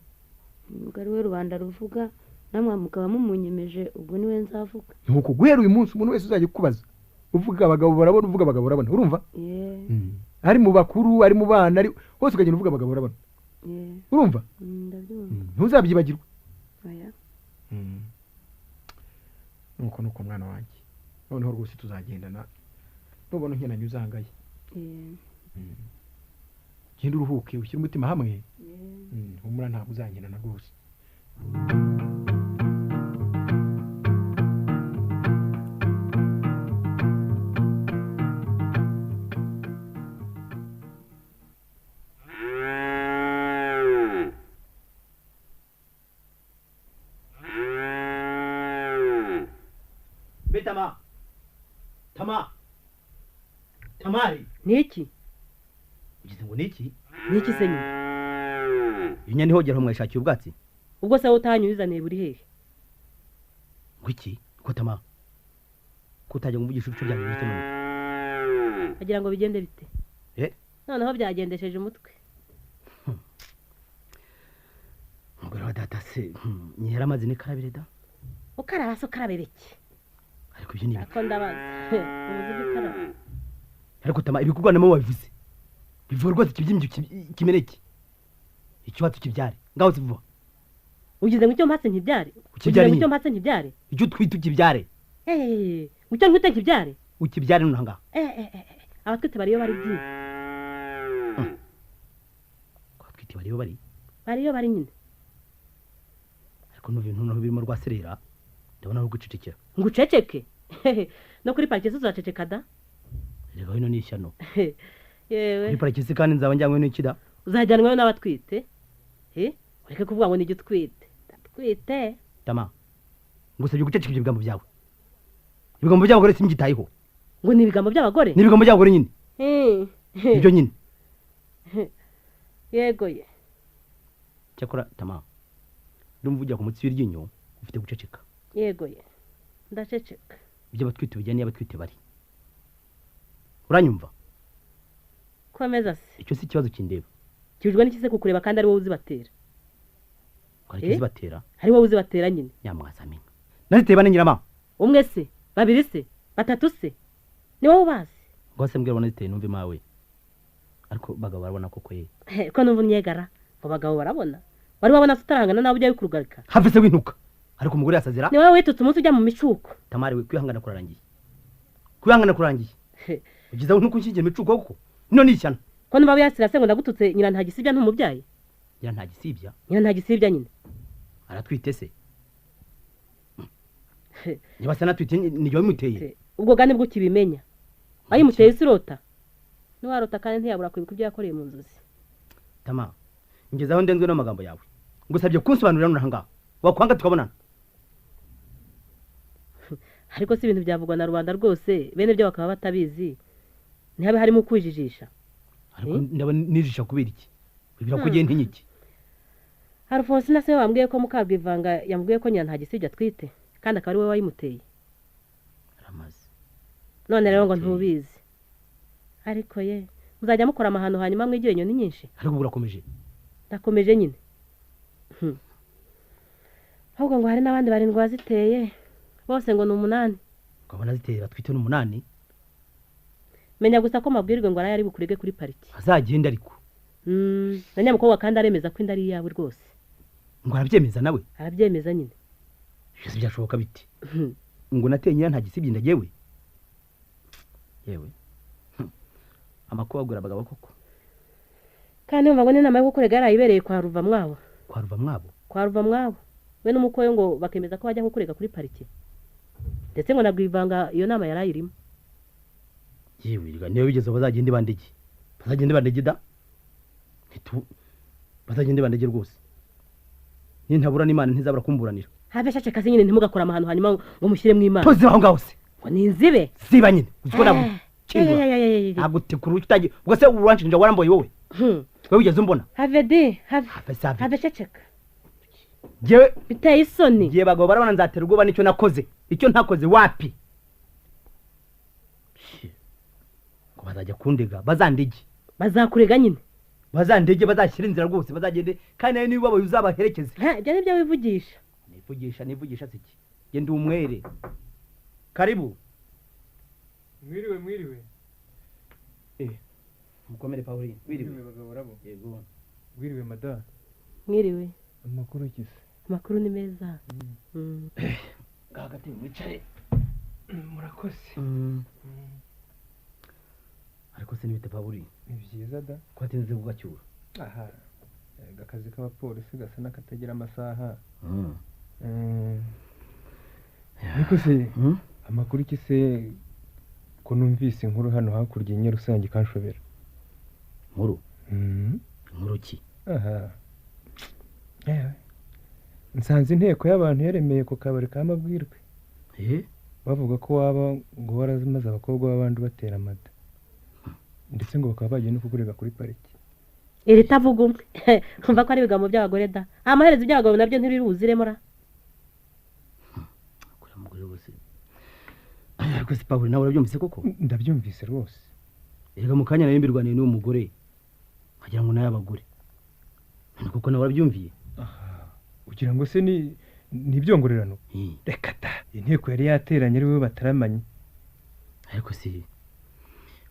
Nubwo ari we rubanda ruvuga, namwe mukaba mumunyemeje, ubwo niwe nzavuga. Nuko guhera uyu munsi umuntu wese uzajya ukubaza, uvuga Abagabo barabona, uvuga Abagabo barabona, urumva? Ye. Ari mu bakuru, ari mu bana, ari hose, ukagenda uvuga Abagabo barabona. Ye. Urumva? Ndabyumva. Ntuzabyibagirwe. Oya. Nuko mwana wanjye, noneho rwose tuzagendana, nubona unkenanye uzangaye. Ye. Genda uruhuke, ushyire umutima hamwe. Ye. Humura, ntabwo uzankenana rwose. Mbe Tama, Tama, Tamari! Ni iki? Ugize ngo ni iki? Ni iki se nyine? Inyana ihogera aho mwayishakiye ubwatsi. Ubwo se wowe utahanyuzaniye buri hehe? Ngo iki ko Tama, ko utajya ngo umvugishe ibice byanjye bite none? Agira ngo bigende bite? Eh? Noneho byagendesheje umutwe. Umugore wa data se, nyihera amazi n'ikarabire da. Ukaraba se ukarabira iki? Ariko ibyo ni ibiki? Ako ndabaza, ubuze ibyo ukaraba. Ariko Tama, ibikorwa namo wabivuze bivuga rwose, ikibyimba kimeneke, ikibatsi kibyare, ngaho zivuba. Ugize ngo icyo mpatse nkibyare? Ukibyare Ugize ngo icyo nyine. mpatse nkibyare? Icyo utwite ukibyare. Eh, ngo icyo ntwite nkibyare? Ukibyare nonaha ngaha. Eh eh eh eh, abatwite bariyo bari byiza. Abatwite bariyo bari. Bariyo bari nyine. Ariko n'ubu ibintu noneho birimo rwaserera, ndabona ari ugucecekera. Nguceceke? No kuri parike uzaceceka da? Reka hino ni ishyano. Yewe. Kuri parike se kandi nzaba njyanywe n'ikida? Uzajyanwayo n'abatwite. Ureke kuvuga ngo nijye utwite. Ndatwite. Tama, ngusabye guceceka ibyo bigambo byawe. Ibigambo by'abagore simbyitayeho. Ngo ni ibigambo by'abagore? Ni ibigambo by'abagore nyine. Ibyo nyine. Yego ye. Cyakora Tama, ndumva ujya ku mutsi w'iryinyo ufite guceceka. Yego ye. Ndaceceka. Ibyo abatwite bijyanye n'abatwite bari. Uranyumva? Komeza se. Icyo si ikibazo kindeba. Kijwe n'iki se kukureba kandi ari wowe uzibatera? Kwari kizibatera? Ari wowe uzibatera nyine. Nyamwaza minga. Naziteye bane nyirama. Umwe se, babiri se, batatu se. Ni wowe ubazi. Ngo se mbwira bonaziteye numve mawe. Ariko bagabo barabona koko ye. Ko numva unyegara, ngo bagabo barabona. Wari wabona tutarangana nawe ujya bikurugarika. Have se wintuka. Ariko umugore yasazira. Ni wowe witutse umunsi ujya mu micuko. Tamari we kwihangana kurarangiye. Kwihangana kurangiye. Ugize aho ntukunshyingira imicuko koko. None ni ishyano. Ko numva yasira se ngo ndagututse nyira nta gisibya ntumubyaye. Nyira nta gisibya? Nyira nta gisibya nyine. Aratwite se? Niba se natwite ni yo bimuteye. Ubwo gane bwo kibimenya. Ayimuteye isirota. Niwarota kandi ntiyabura kwibuka ibyo yakoreye mu nzozi. Tama, ngeze aho ndenzwe n'amagambo yawe. Ngusabye kunsobanurira none ahangaha. Wakwanga tukabonana. Ariko si ibintu byavugwa na rubanda rwose, bene byo bakaba batabizi. Ntihabe harimo kwijijisha. Ariko ndaba nijisha kubera iki? Birakugiye ntinyiki. Alphonsine se wambwiye ko Mukarwivanga yambwiye ko nyina nta gisibya atwite kandi akaba ari we wayimuteye. Aramaze. None rero ngo ntubizi. Ariko ye, muzajya mukora amahano hanyuma mwigire inyoni nyinshi. Ariko urakomeje. Ndakomeje nyine. Ahubwo ngo hari n'abandi barindwi baziteye, bose ngo ni 8. Ukabona ziteye batwite n'8? Menya gusa ko mabwirwe ngo araye ari bukurege kuri pariki. Azagenda ariko. Na nyamukobwa kandi aremeza ko inda ari iyawe rwose. Ngo arabyemeza nawe? Arabyemeza nyine. Byose byashoboka biti. Ngo nateye nyira nta gisibye ndagewe. Yewe. Amakuba agura abagabo koko. Kandi umva ngo n'inama yo gukorega yarayibereye kwa Ruva mwabo. Kwa Ruva mwabo? Kwa Ruva mwabo. We n'umukoyo ngo bakemeza ko bajya gukorega kuri pariki. Ndetse ngo nabwivanga iyo nama yarayirimo. Yewe riga niyo bigeze bazagende bandege. Bazagende bandege da. Bazagende bandege rwose. Ni ntabura n'Imana ntizabura kumburanira. Habe shaceka se nyine ntimugakora amahano hanyuma ngo mushyire mu Imana. Tuzi aho ngaho se. Ngo ninzibe. Ziba nyine. Uziko nabwo. Nagutekura utagiye. Ubwo se uranshinja waramboye wowe. Wewe ugeze umbona. Have di, have. Have shaceka. Jewe biteye isoni. Giye bagabo barabona nzatera ubwoba nicyo nakoze. Icyo ntakoze wapi? Ngo bazajya kundega, bazandege. Bazakurega nyine. Bazandege bazashyira inzira rwose bazagende kandi nayo niba babaye uzabaherekeze. Ibyo nibyo wivugisha. Nivugisha siki. Nge ndi umwere. Karibu. Mwiriwe mwiriwe. Mukomere Pauline. Mwiriwe bagabo barabo. Yego. Mwiriwe madame. Mwiriwe. Amakuru ki se? Amakuru ni meza. Gahagati mwicare. Murakoze. Ariko se nibite Pauline? Ni byiza da. Ko atinze kugacyura. Aha. Akazi k'abapolisi gasa n'akatagira amasaha. Niko se amakuru ki se ko numvise inkuru hano hakurya Nyarusange kanshobera. Nkuru? Inkuru ki? Aha. Nsanze inteko y'abantu yaremeye ku kabari ka Mabwirwe. Bavuga ko waba ngo warazimaze abakobwa b'abandi batera amada. Ndetse ngo bakaba bagiye no kukurega kuri pariki. Iri tavuga umwe. Kumva ko ari ibigambo by'abagore da. Amaherezo by'abagabo nabyo ntibiruziremo ra. Kuri mugore wose. Ariko se Pawulo nawe urabyumvise koko? Ndabyumvise rwose. Erega mu kanya nayimbirwaniye n'uwo mugore. Nkagira ngo naye abagore. Kuko nawe urabyumviye. Ugira ngo se ni ibyongorerano? Reka ta. Inteko yari yateranye ari we bataramanye. Ariko si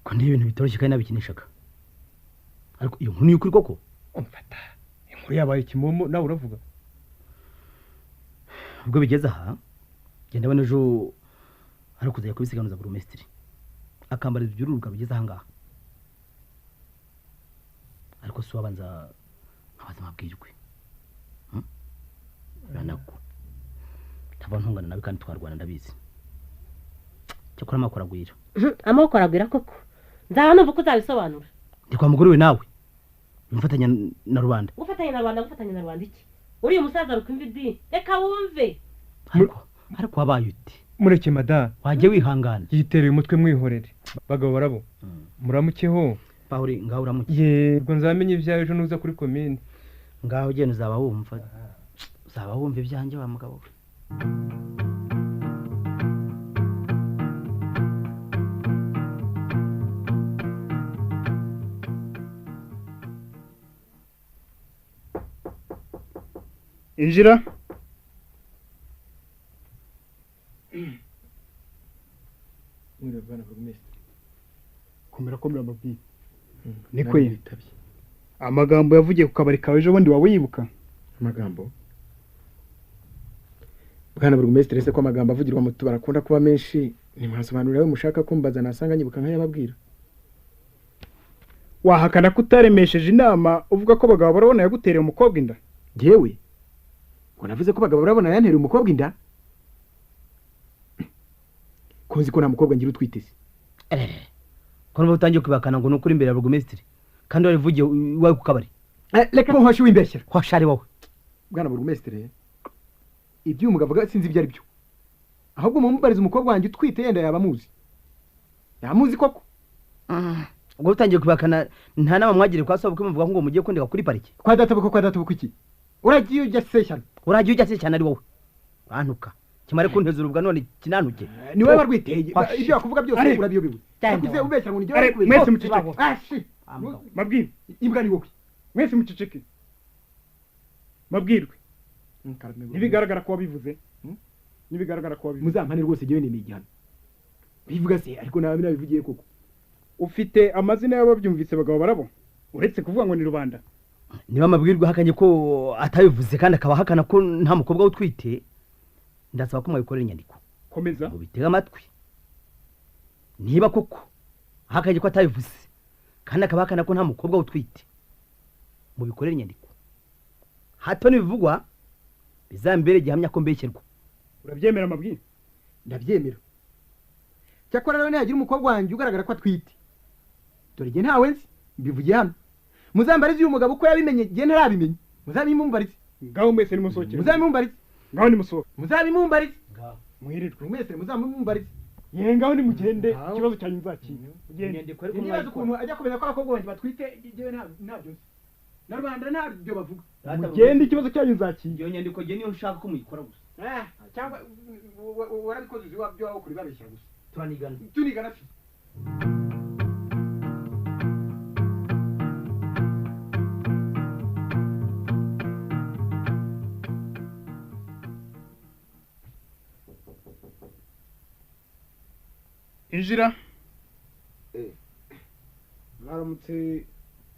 ko ndi ibintu bitoroshye kandi nabikinishaga. Ariko iyo nkuru y'ukuri koko? Umfata. Inkuru yabaye kimomo nawe uravuga. Ubwo bigeze aha genda bane ejo ari kuzajya kubisiganuza burumestiri. Akambara ibyururuka bigeze aha ngaha. Ariko si wabanza nkabaza mabwirwe. Ranako tava ntungana nawe kandi twarwana ndabizi. Cyakora amako aragwira. Amako aragwira koko. Nzaba numva ko uzabisobanura. Ndi kwa mugore we nawe. Mfatanya na rubanda. Gufatanya na rubanda, gufatanya na rubanda iki? Uriya musaza rukumva idini. Reka wumve. Ariko wabaye ute? Mureke mada. Wajye wihangana. Yitereye umutwe mwihorere. Bagabo barabo. Muramukeho. Pahuri ngaho uramuke. Yego nzamenye ibyawe ejo nuza kuri komine. Ngaho ugenda uzaba wumva. Uzaba wumva ibyanjye wa mugabo we. Injira. Komera komera mabwire. Niko ye. Amagambo yavugiye ku kabari kawe ejo bundi wawe yibuka? Amagambo? Bwana burugumesitiri se ko amagambo avugirwa mu tubara akunda kuba menshi, nimwasobanurira we mushaka kumbaza nasanga nyibuka nkayababwira. Wahakana ko utaremesheje inama uvuga ko bagabo barabona yagutereye umukobwa inda? Jewe ngo navuze ko bagabo barabona yantereye umukobwa inda? Ko nzi ko nta mukobwa ngira utwiteze. Ko numva utangiye kwibakana ngo nukuri imbere ya burugumesitiri kandi warivugiye iwawe ku kabari. Reka nkohashe wimbeshyera. Hoshari wowe. Bwana burugumesitiri, ibyo uyu mugabo avuga sinzi ibyo ari byo. Ahubwo mumubarize umukobwa wanjye utwite yenda yaba amuzi. Yamuzi koko? Ubwo utangiye kwibakana nta nama mwagiriye kwa sobukwe muvuga ngo mugiye kundeka kuri parike. Kwa data kwa data iki? Uragiye ujya seshyana. Uragiye ujya seshyana ari wowe. Urantuka. Kimare kunteza urubwa none kinantuke. Ni wowe warwiteye. Ibyo wakuvuga byose urabiyobewe. Nakuze ubeshya ngo nijye kubeshya. Mwese muceceke. Ashi. Mabwirwe. Imbwa ni wowe. Mwese muceceke. Mabwirwe. Nibigaragara ko wabivuze. Nibigaragara ko wabivuze. Muzampane rwose jewe nemeye igihano. Bivuga se ariko nawe nabivugiye koko. Ufite amazina y'ababyumvise bagabo barabo? Uretse kuvuga ngo ni rubanda. Niba amabwirwa hakanye ko atabivuze kandi akaba hakana ko nta mukobwa utwite, ndasaba ko mwabikorera inyandiko. Komeza. Mubitega amatwi. Niba koko hakanye ko atabivuze kandi akaba hakana ko nta mukobwa utwite, mubikorera inyandiko. Hato nibivugwa bizambere gihamya ko mbeshyerwa. Urabyemera amabwirwa? Ndabyemera. Cyakora rero nihagira umukobwa wanjye ugaragara ko atwite, dore jye ntawe nzi, mbivugiye hano. Muzambarize uyu mugabo uko yabimenye, jye ntarabimenye. Muzabimumbarize. Ngaho mwese nimusohokere. Muzabimumbarize. Ngaho nimusohoke. Muzabimumbarize. Ngaho mwirirwe. Mwese muzabimumbarize. Ye ngaho nimugende, ikibazo cyanyu nzakiga. Mugende. Nibaza ukuntu ajya kumenya ko abakobwa banjye batwite, jyewe ntabyo nzi. Na rubanda ntabyo bavuga. Mugende ikibazo cyanyu nzakiga. Iyo nyandiko jye niyo nshaka ko muyikora gusa. Cyangwa warabikoze uzi wabyo wawe kuri babeshya gusa. Turanigana. Tunigana se. Injira. Mwaramutse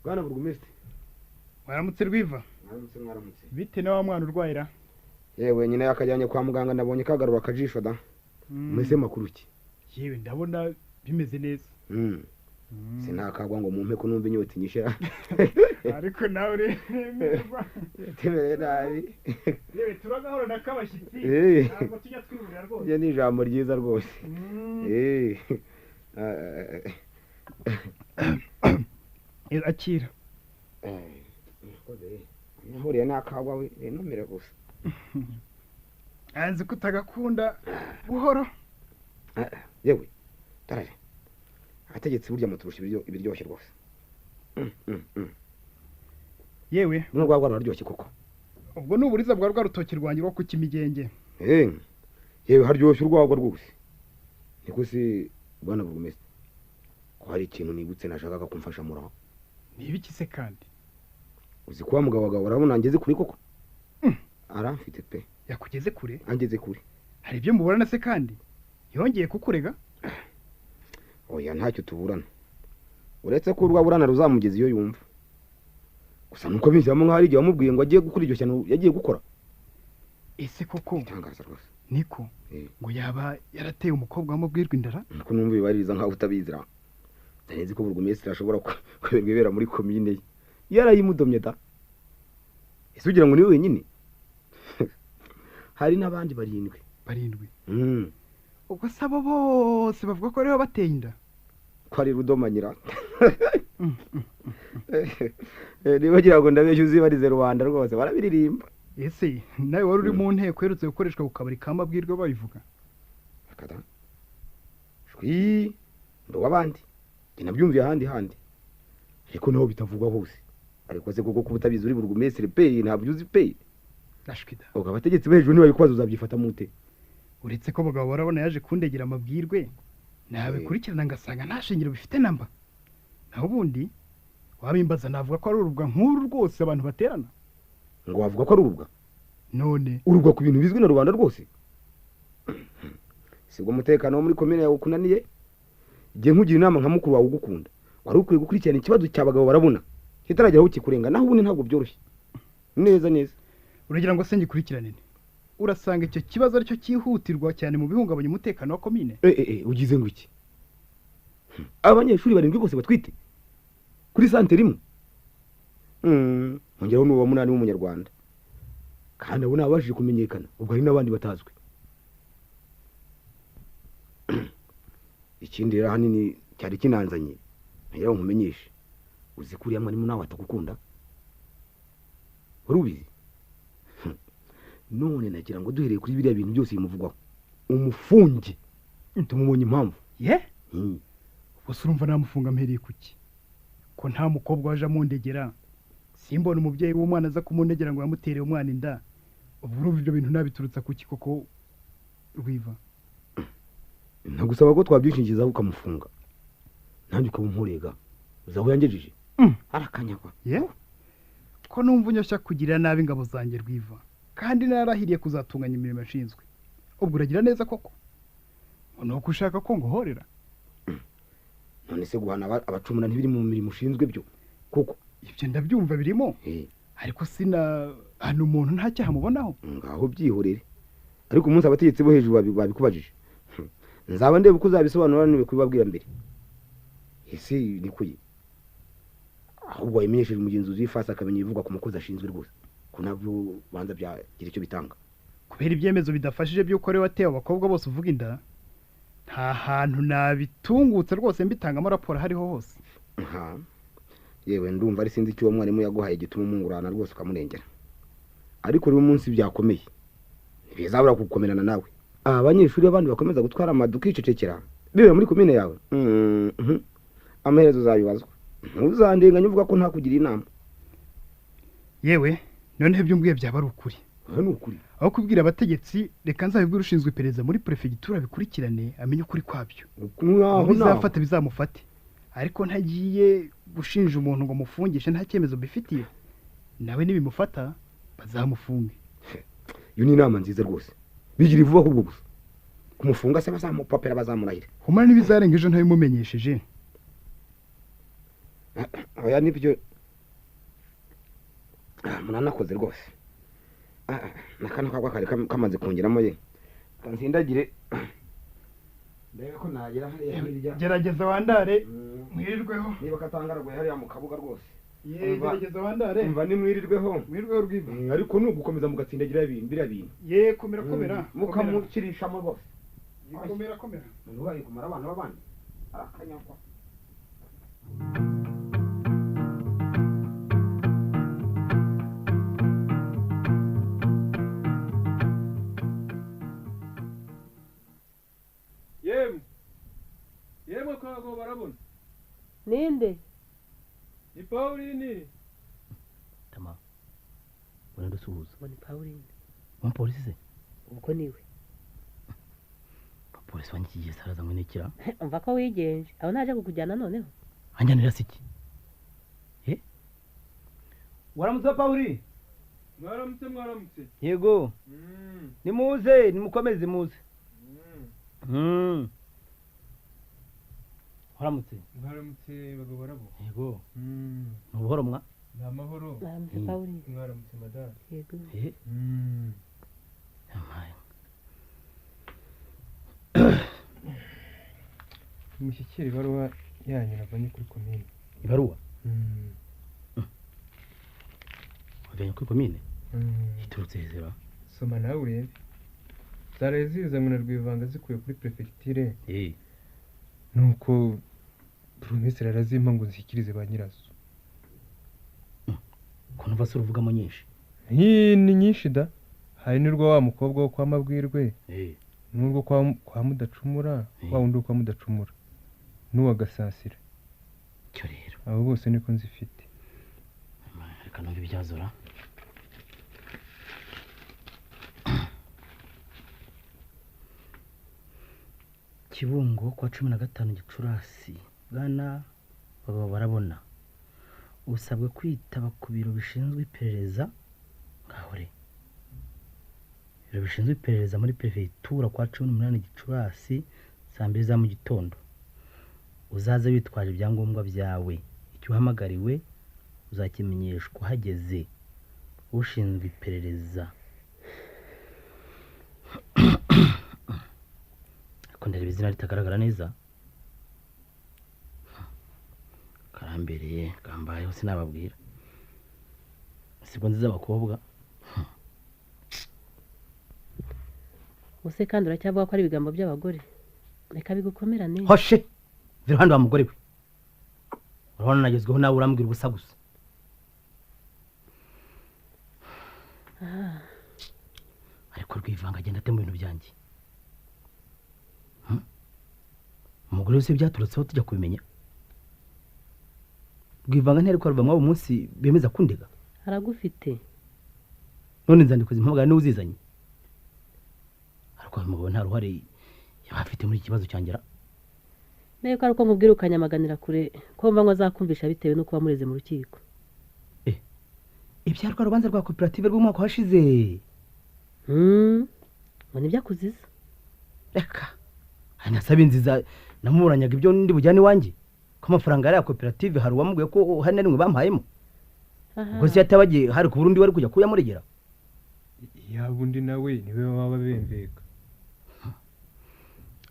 bwana burugumesitiri. Mwaramutse Rwiva. Mwaramutse mwaramutse. Bite na wa mwana urwayira? Yewe nyina yakajyanye kwa muganga nabonye kagarura akajisho da. Mwese makuru ki? Yewe ndabona bimeze neza. Sinakagwa ngo mumpe ko numva inyota inyishira. Ariko nawe uremerwa. Temere nabi. Yewe turagahora nakabashyitsi. Ntabwo tujya twiburira rwose. Iyo ni ijambo ryiza rwose. Akira. Nahuriye n'akagwa we numire gusa. Anzi kutagakunda buhoro. Yewe tarare. Abategetsi burya muturusha ibiryoshye rwose. Yewe runo rwagwa ruraryoshye koko. Ubwo ni uburiza bwa rwa rutoki rwanjye rwo ku Kimigenge. Yewe haryoshye urwagwa rwose. Niko se bwana burugumesitiri, ko hari ikintu nibutse nashakaga kumfasha muraho. Ni ibiki se kandi? Uzi ko wa mugabo wawe urabona angeze kure koko? Aramfite pe. Yakugeze kure? Angeze kure. Hari ibyo muburana se kandi? Yongeye kukurega? Oya ntacyo tuburana. Uretse ko urwaburana ruzamugeza iyo yumva. Gusa nuko binjiramo nkaho hari igihe wamubwiye ngo agiye gukora iryo shyano yagiye gukora. Ese koko? Itangaza rwose. Niko ngo yaba yarateye umukobwa wamubwirwa indara? Nuko numva bibaririza nkaho utabizira. Nzi ko burugumesitiri ashobora kuberwa ibera muri komine ye. Yarayimudomye da. Ese ugira ngo ni wenyine? Hari n'abandi barindwi. Barindwi? Ubwo se abo bose bavuga ko ariho bateye inda? Ko ari rudomanyira. Niba ugira ngo ndabeshya uzibarize rubanda rwose barabiririmba. Ese nawe wari uri mu nteko iherutse gukoreshwa ku kabari ka Mabwirwa babivuga? Akada. Shwi ndo wabandi. Njye nabyumviye ahandi handi. Ariko naho bitavugwa hose. Ariko se koko kubutabizi uri burugumestre pe ntabyo uzi pe. Ndashwida. Ubwo abategetsi bo hejuru ntibabikubaza uzabyifata mute? Uretse ko Bagabo barabona yaje kundegera amabwirwe, nabikurikirana ngasanga nta shingiro bifite namba. Naho ubundi wabimbaza navuga ko ari urubwa nk'uru rwose abantu baterana. Ngo wavuga ko ari urubwa? None urubwa ku bintu bizwi na rubanda rwose. Sibwo umutekano wo muri komine yawe ukunaniye? Igihe nkugira inama nka mukuru wawe ugukunda, wari ukwiye gukurikirana ikibazo cya Bagabo barabona kitaragera aho kikurenga, naho ubundi ntabwo byoroshye. Neza neza. Uragira ngo se ngikurikirane? Urasanga icyo kibazo aricyo cyihutirwa cyane mu bihungabanya umutekano wa komine? Ugize ngo iki? Abanyeshuri barindwi bose batwite kuri santere imwe. Ongeraho n'uwa munani w'umunyarwanda. Kandi abo nabashije kumenyekana, ubwo hari n'abandi batazwi. Ikindi rero ahanini cyari kinanzanye, ngira ngo nkumenyeshe. Uzi ko uriya mwarimu nawe atagukunda? Wari ubizi? None nagira ngo duhereye kuri biriya bintu byose bimuvugwaho, umufunge tumubonye impamvu. Ye? Ubwo se urumva namufunga mpereye kuki? Ko nta mukobwa waje amundegera, simbona umubyeyi w'umwana aza kumundegera ngo yamutereye umwana inda. Ubwo urumva ibyo bintu nabiturutsa kuki koko Rwiva? Ntagusaba ko twabyishingizaho ukamufunga, nanjye ukaba umurega. Uzi aho yangejeje? Arakanyagwa. Ye? Ko numva unyoshya kugirira nabi ingabo zanjye Rwiva, kandi narahiriye kuzatunganya imirimo yashinzwe. Ubwo uragira neza koko? Ngo nuko ushaka ko nguhorera? None se guhana abacumura ntibiri mu mirimo ushinzwe byo koko? Ibyo ndabyumva birimo, ariko sina hano umuntu nta cyaha mubonaho. Ngaho byihorere. Ariko umunsi abategetsi bo hejuru babikubajije, nzaba ndeba uko uzabisobanura nibe kubibabwira mbere. Ese nikuye? Ahubwo wabimenyesheje umugenzuzi w'ifasi akamenya ibivugwa ku mukozi ashinzwe rwose, ko nabyo banza byagira icyo bitanga. Kubera ibyemezo bidafashije by'uko ari watewe abakobwa bose uvuga inda, nta hantu nabitungutse rwose mbitangamo raporo hariho hose. Yewe ndumva ari sinzi icyo uwo mwarimu yaguhaye gituma umungurana rwose ukamurengera. Ariko rero umunsi byakomeye ntibizabura kugukomerana nawe. Abanyeshuri b'abandi bakomeza gutwara amaduka icecekera bibera muri komine yawe, amaherezo uzabibazwa. Ntuzandenganye uvuga ko ntakugira inama. Yewe noneho ibyo mbwiye byaba ari ukuri. Ni ukuri. Aho kubwira abategetsi, reka nzabibwire ushinzwe iperereza muri prefegitura bikurikirane amenye ukuri kwabyo. Bizafata bizamufate. Ariko ntagiye gushinja umuntu ngo mufungishe nta cyemezo bifitiye, nawe nibimufata bazamufunge. Iyo ni inama nziza rwose. Bigira vuba ahubwo gusa. Kumufunga se bazamupapera bazamurahira. Humara nibizarenga ejo ntabimumenyesheje. Oya nibyo. Munanakoze rwose. Nakana kagwa kare kamaze kongeramo ye. Kansindagire. Ndebe ko nagera hariya hirya. Gerageza wandare mwirirweho. Niba katangaraguye hariya mu kabuga rwose. Ye gerageza wandare. Umva ni mwirirweho. Mwirirweho Rwiva. Ariko nugukomeza mugatsindagira ibintu biriya bintu. Ye komera komera. Mukamukirishamo rwose. Ye komera komera. Umuntu bari kumara abana b'abandi. Arakanyagwa. Yemwe kwa barabona. Ninde? Ni Pauline. Tama. Ubona ndusuhuza. Ngo ni Pauline. Umupolisi se? Ubwo niwe. Polisi wanyikigiye saraza mwenekira. Umva ko wigenje. Aho naje kukujyana noneho. Anjanira siki? Waramutse Pauli? Mwaramutse mwaramutse. Yego. Nimuze, nimukomeze muze. Waramutse. Mwaramutse bagabo barabo. Yego. Ni ubuhoro mwa? Ni amahoro. Mwaramutse Pauli. Mwaramutse madame. Yego. Amaye. Mushyikire ibaruwa yanyu navanye kuri komine. Ibaruwa? Wavanye kuri komine? Iturutse hezera. Soma nawe urebe. Zaraye zizanywe na Rwivanga zikuye kuri prefecture. Nuko burugumesitiri arazimpa ngo nzishyikirize ba nyirazo. Ko numva se uruvugamo nyinshi? Ni nyinshi da. Hari n'urwo wa mukobwa wo kwa Mabwirwe, n'urwo kwa Mudacumura, wa wundi wo kwa Mudacumura, n'uwa Gasasira. Cyo rero abo bose niko nzifite. Reka numve ibyazora. Kibungo kwa 15 Gicurasi, bwana Bagabo barabona usabwe kwitaba ku biro bishinzwe iperereza. Ngahore ibiro bishinzwe iperereza muri prefecture kwa 18 Gicurasi saa 2 za mu gitondo. Uzaze witwaje ibyangombwa byawe, icyo uhamagariwe uzakimenyeshwa uhageze. Ushinzwe iperereza. Ariko ndareba izina ritagaragara neza. Karambereye kambayeho sinababwira. Sibwo nziza abakobwa. Use kandi uracyavuga ko ari ibigambo by'abagore. Reka bigukomerane. Hoshe! Viruhande wa mugore we. Urabona nagezweho nawe urambwira ubusa gusa. Ariko Rwivanga agenda ate mu bintu byanjye? Umugore wese byaturutseho tujya kubimenya. Rwivanga ntiyari kuharva mwabo munsi bemeza kundega. Aragufite. None inzandiko zimpamagara niwe uzizanye. Ariko uyu mugabo nta ruhare yaba afite muri iki kibazo cyangera. Nayo ko ari uko nkubwira ukanyamaganira kure ko mva ngo azakumvisha bitewe n'uko wamureze mu rukiko. Ibya rwa rubanza rwa koperative rw'umwaka washize. Ngo nibyo akuziza. Reka anasaba inziza namuburanyaga ibyo ndi bujyane iwanjye. Ko amafaranga yari ya koperative hari uwamubwiye ko hari na rimwe bampayemo. Ubwo se yatabagiye hari ku Burundi wari kujya kuyamuregera. Yaba undi nawe niwe baba bemveka.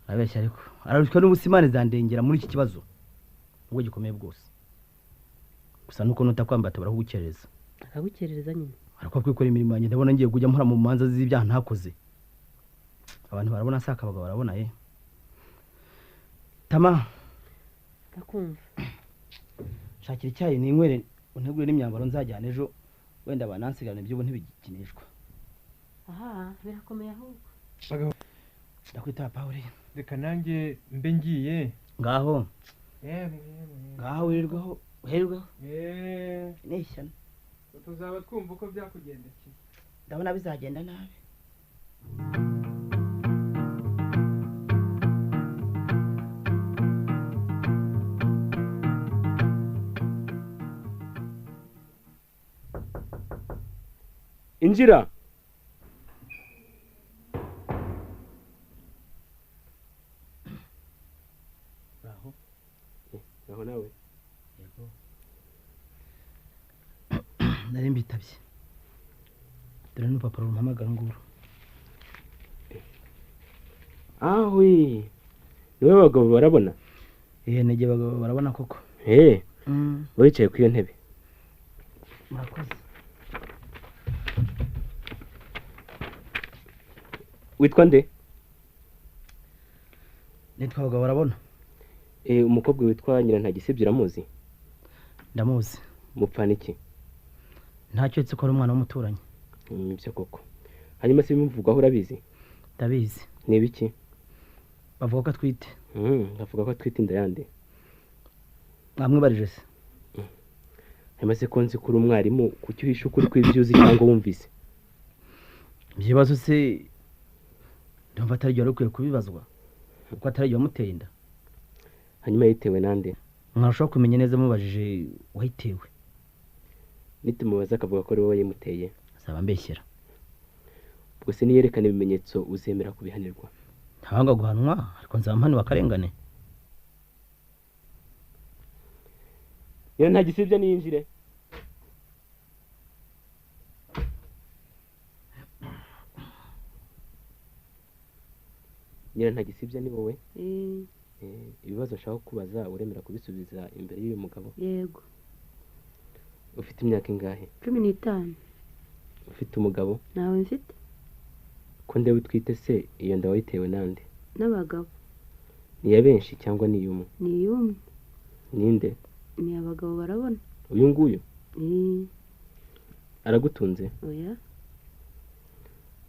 Abeshya ariko ararushywa n'ubusimane zandengera muri iki kibazo ubwo gikomeye bwose. Gusa nuko nutakwambata barakugukerereza. Akagukerereza nyine. Ariko kwikora imirimo yanjye ndabona ngiye kujya mpora mu manza z'ibyaha ntakoze. Abantu barabona saka abagabo barabona ye. Tama ndakumva. Shakira icyayi ninywere untegure n'imyambaro nzajyana ejo, wenda banansigana iby'ubu ntibigikinishwa. Aha birakomeye ahubwo. Ndakwitaba Paul. Reka nanjye mbe ngiye. Ngaho. Ngaho wirirwaho, uhererweho. Ni ishyano. Tuzaba twumva uko byakugendekeye. Ndabona bizagenda nabi. Injira. Aho. Aho nawe. Yego. Nari mbitabye. Dore n'urupapuro rumpamagara nguru. Ahwi. Niwe bagabo barabona? Nege bagabo barabona koko. Wicaye ku iyo ntebe. Murakoze. Witwa nde? Nitwa Bagabo barabona. Umukobwa witwa Nyirantagisibye uramuzi? Ndamuzi. Mupfana iki? Ntacyo nzi ko ari umwana w'umuturanyi. Nibyo koko. Hanyuma se bimuvugwaho urabizi? Ndabizi. Ni ibiki? Bavuga ko atwite. Bavuga ko atwite inda yande. Mwamwibarije se? Hanyuma se ko nzi ko uri umwarimu, kuki uhisha ukuri kw'ibyo uzi cyangwa wumvise? Ibyo bibazo se ndumva atari byo wari ukwiye kubibazwa, kuko atari byo wamuteye inda. Hanyuma yitewe nande? Mwarushaho kumenya neza mubajije uwayitewe. Nitumubaza akavuga ko ari wowe wayimuteye, azaba ambeshyera. Ubwo se niyerekana ibimenyetso uzemera kubihanirwa? Ntawanga guhanwa, ariko nzaba mpanuwe akarengane. Nyirantagisibye niyinjire. Nyirantagisibye ni wowe? Ibibazo nshaka kubaza uremera kubisubiza imbere y'uyu mugabo? Yego. Ufite imyaka ingahe? 15. Ufite umugabo? Ntawe mfite. Ko ndeba utwite se, iyo nda wayitewe nande? N'abagabo. Ni iya benshi cyangwa ni iy'umwe? Ni iy'umwe. Ninde? Ni abagabo barabona. Uyu nguyu? Aragutunze? Oya.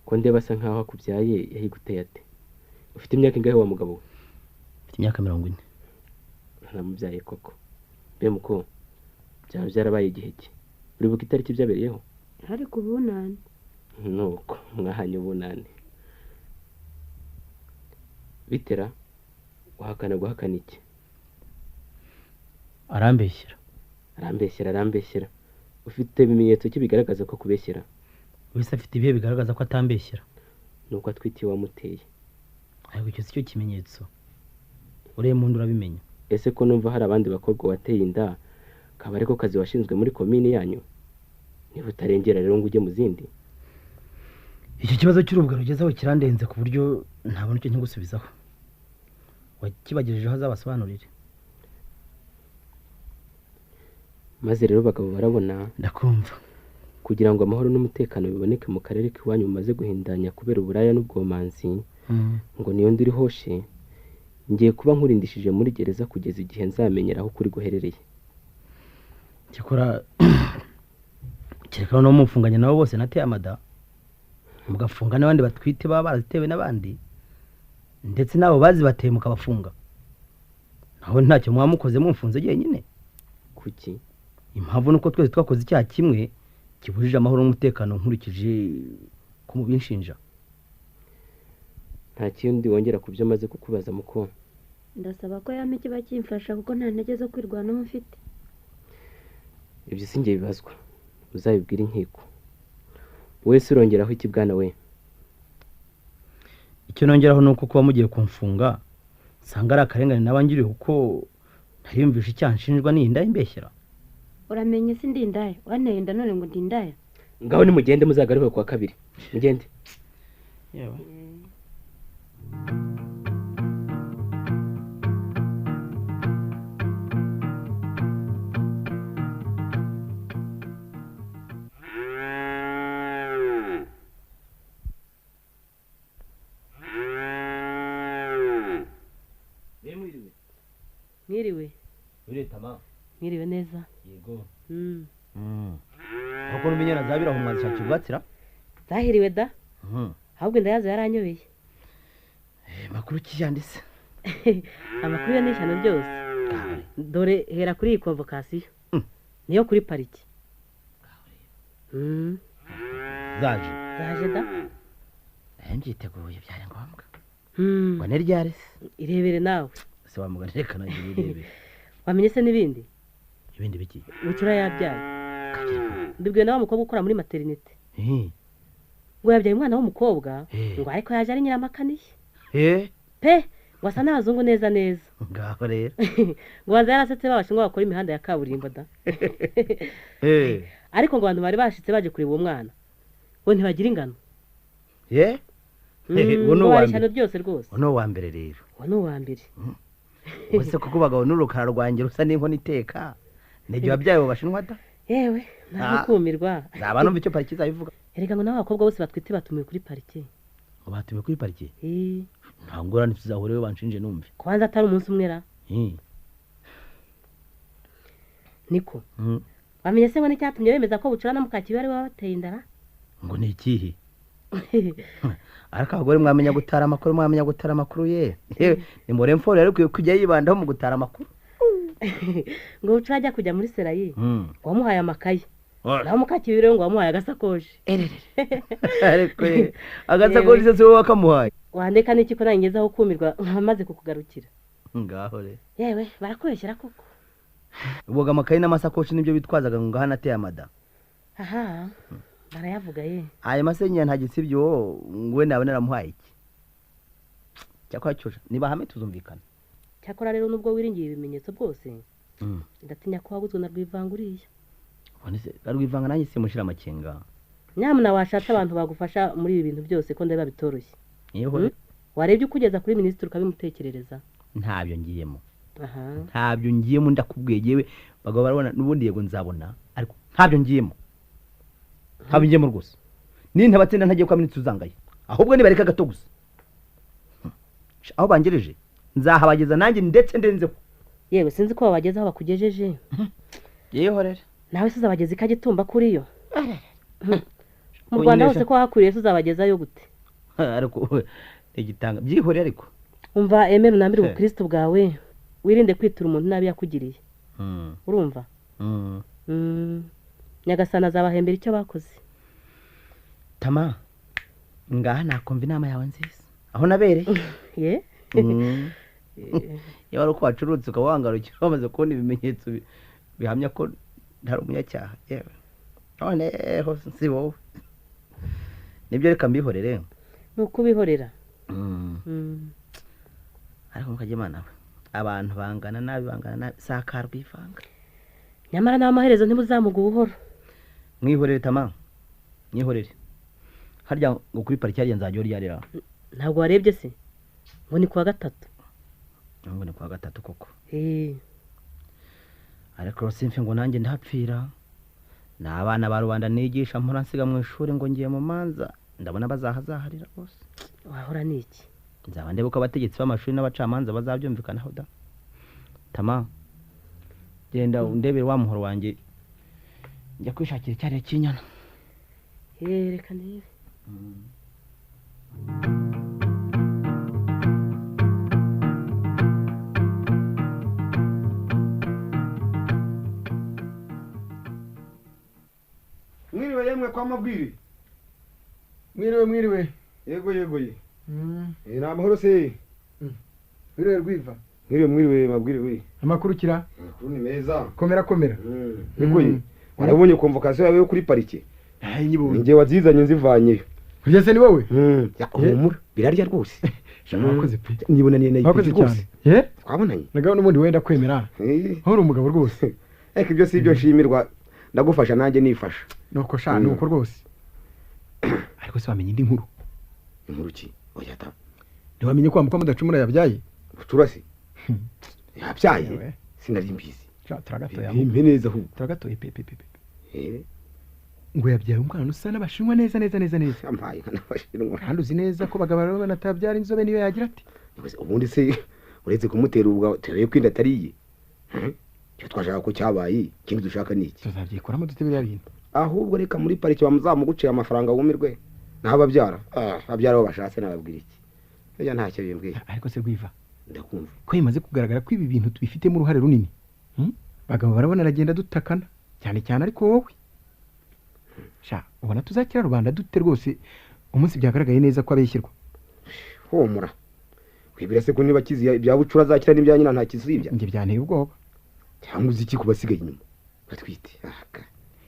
Ko ndeba asa nkaho akubyaye, yahiguteye ate? Ufite imyaka ingahe wa mugabo we? Mfite imyaka 40. Aramubyaye koko. Mbe muko, byaba byarabaye igihe ki? Uribuka itariki byabereyeho? Hari ku bunani. Nuko mwahanye ubunani. Bitera wahakana guhakana iki? Arambeshyera. Arambeshyera, arambeshyera. Ufite ibimenyetso ki bigaragaza ko kubeshyera? Wese afite ibihe bigaragaza ko atambeshyera. Nuko atwitiye wamuteye. Ariko icyo si cyo kimenyetso. Ureye mu urabimenya. Ese ko numva hari abandi bakobwa wateye inda, kaba ariko kazi washinzwe muri komini yanyu? Niba utarengera rero ngo ujye mu zindi. Icyo kibazo cy'urubwa rugezeho kirandenze ku buryo ntabona icyo nkigusubizaho. Wakibagejejeho azabasobanurire. Maze rero bagabo barabona. Ndakumva. Kugira ngo amahoro n'umutekano biboneke mu karere k'iwanyu mumaze guhindanya kubera uburaya n'ubwomanzi, ngo niyo ndiri hoshe, ngiye kuba nkurindishije muri gereza kugeza igihe nzamenyera aho kuri guherereye. Cyakora kereka no mufunganya nabo bose nateye amada, mugafunga n'abandi batwite baba barazitewe n'abandi, ndetse nabo bazibateye mukabafunga. Naho ntacyo mwamukoze mumfunze jyenyine. Kuki? Impamvu nuko twese twakoze icyaha kimwe kibujije amahoro n'umutekano nkurikije ko mubinshinja. Nta kindi wongera kubyo maze kukubaza muko? Ndasaba ko yampa ikiba kimfasha kuko nta ntege zo kwirwanaho mfite. Ibyo sinjye bibazwa, uzabibwira inkiko. Wese urongeraho iki bwana we? Icyo nongeraho nuko kuba mugiye kumfunga nsanga ari akarengane nabangiriye, kuko ntariyumvisha icyaha nshinjwa ni inda imbeshyera. Uramenye si ndi indaya, wanteye inda none ngo ndi indaya. Ngaho nimugende muzagaruke kwa kabiri. Mugende. Yewe. Mwiriwe. Mwiriwe. Mwiriwe neza. Yego. Uko numenyana zabira aho mwanzishakira ubwatsira? Zahiriwe da. Ahubwo inda yazo yaranyobeye. Makuru ki yanditse? Amakuru yo ni ishyano ryose. Dore hera kuri iyi convocation. Niyo kuri pariki. Zaje. Zaje da. Mbyiteguye byari ngombwa. Ngo ni ryari se? Irebere nawe. Se wamugana reka nanjye nirebere. Wamenye se n'ibindi? Ibindi biki? Bucura yabyaye. Ndibwiwe nawe mukobwa ukora muri maternité. Ngo yabyaye umwana w'umukobwa, ngo ariko yaje ari nyiramakaniye. Pe, ngo asa n'abazungu neza neza. Ngaho rero. Ngo baza yarasetse babashinwa bakora imihanda ya kaburimbo da. Ariko ngo abantu bari bashitse baje kureba uwo mwana, ngo ntibagira ingano. Uwo ni uwa mbere ryose rwose. Uwo ni uwa mbere rero. Uwo ni uwa mbere. Ubuse kuko bagabo n'urukara rwanjye rusa n'inkono iteka. Nige wabyaye abo bashinwa da? Yewe, naho kumirwa. Nzaba numva icyo pariki izabivuga. Erega ngo n'abakobwa bose batwite batumiwe kuri pariki. Ngo batumiwe kuri pariki? Nta ngorane tuzahureyo banshinje numve. Kwanza atari umunsi umwe ra. Niko. Wamenye se ngo n'icyatumye bemeza ko Bucura na Mukakibi ari babateye indara? Ngo ni ikihe? Ariko abagore mwamenya gutara amakuru, mwamenya gutara amakuru ye. Ni mure mforo rero kujya yibandaho mu gutara amakuru. Ngo Bucura ajya kujya muri serayi, wamuhaye amakaye. Naho Mukakibi rero ngo wamuhaye agasakoshi. Ariko agasakoshi se wowe wakamuhaye? Wandeka n'iki ko nangezaho kumirwa maze kukugarukira. Ngaho re. Yewe barakubeshyera koko. Ubwo amakaye n'amasakoshi nibyo bitwazaga ngo ngahana ateye amada. Aha. Barayavuga ye. Ayo masenya nta gisibyo ngwe nawe naramuhaye iki. Cyakora cyosha niba hame tuzumvikana. Cyakora rero nubwo wiringiye ibimenyetso bwose. Ndatinya ko waguzwe na Rwivanga uriya. Ubone se Rwivanga nanjye simushira amakenga. Nyamuna washatse abantu bagufasha muri ibi bintu byose ko ndeba bitoroshye. Yeho. Warebye ukugeza kuri minisitiri ukabimutekerereza. Ntabyo ngiyemo. Ntabyo ngiyemo ndakubwiye yewe bagabo barabona nubundi yego nzabona ariko ntabyo ngiyemo. Ntabyo ngiyemo rwose. Ni ntabatsinda ntagiye kwa minisitiri uzangaye. Ahubwo nibareka gato gusa. Aho bangereje nzahabageza nanjye ndetse ndenzeho. Yewe sinzi ko babageza aho bakugejeje. Yehorere. Nawe se uzabageza ikagitumba kuri yo. Mu Rwanda hose ko hakwiriye se uzabagezayo gute? Ariko igitanga byihorere ariko. Umva emera unambire ubukristo bwawe, wirinde kwitura umuntu nabi yakugiriye. Urumva? Nyagasana azabahembera icyo bakoze. Tama ngaha nakumva inama yawe nziza. Aho nabereye. Ye? Yaba uko wacurutse ukaba wangarukira bamaze kubona ibimenyetso bihamya ko ntari umunyacyaha. Yewe. None ho si wowe. Nibyo reka mbihorere. Nuko ubihorera. Ariko mukajye Imana we. Abantu bangana nabi bangana nabi sakarwivanga. Nyamara n'amaherezo ntimuzamuga ubuhoro. Mwihorere Tama. Mwihorere. Harya ngo kuri pariki harya nzajya uryarira. Ntabwo warebye se? Ngo ni kuwa gatatu. Ngo ni kuwa gatatu koko. Ariko simfe ngo nanjye ndahapfira. N'abana ba rubanda nigisha mpora nsiga mu ishuri ngo ngiye mu manza, ndabona bazahazaharira bose. Wahora niki? Nzaba ndebe uko abategetsi b'amashuri n'abacamanza bazabyumvikanaho da. Tama genda undebere wa muhoro wanjye njya kwishakira icyariye cy'inyana. Reka ndebe. Mwiriwe yemwe kwa Mabwire. Mwiriwe mwiriwe. Yego yego ye. Ni amahoro se. Mwiriwe Rwiva. Mwiriwe mwiriwe Mabwire we. Amakuru kira? Amakuru ni meza. Komera komera. Yego ye. Warabonye convocation yawe yo kuri parike? Nyibonye. Nge wazizanye nzivanyeyo. Kujya se ni wowe? Humura birarya rwose. Wakoze pe. Nibonaniye nayo Wakoze cyane. Ye? Twabonanye. Nagaho n'ubundi wenda kwemera. Hora umugabo rwose. Ariko ibyo si ibyo nshimirwa, ndagufasha nanjye nifasha. Nuko sha nuko rwose. Ariko se wamenye indi nkuru? Inkuru ki? Oya ta. Ntiwamenye ko wa Mudacumura yabyaye? Bucura se? Yabyaye? Sinari mbizi. Sha turagatoya. Impe neza ahubwo. Turagatoye pe pe pe. Ngo yabyaye umwana usa n'abashinwa neza neza neza neza. Ampaye n'abashinwa. Kandi uzi neza ko bagabo rero banatabyara inzobe niyo yagira ati. Ubundi se uretse kumutera ubwa tereye kwinda atariye. Cyo twashaka ko cyabaye, ikindi dushaka ni iki? Tuzabyikoramo dute biriya bintu? Ahubwo reka muri pariki bamuzamugucira amafaranga wumirwe. Naho ababyara, ababyara bo bashatse nababwira iki? Ejya ntacyo bimbwiye. Ariko se Rwiva, ndakumva. Ko bimaze kugaragara ko ibi bintu tubifitemo uruhare runini. Bagabo barabona aragenda dutakana cyane cyane ariko wowe. Sha, ubona tuzakira rubanda dute rwose umunsi byagaragaye neza ko abeshyirwa. Humura. Wibira se ko niba kiziya ibya Bucura zakira n'ibya nyina nta kizibya. Nge byanteye ubwoba. Cyangwa uzi iki kubasigaye inyuma? Batwite.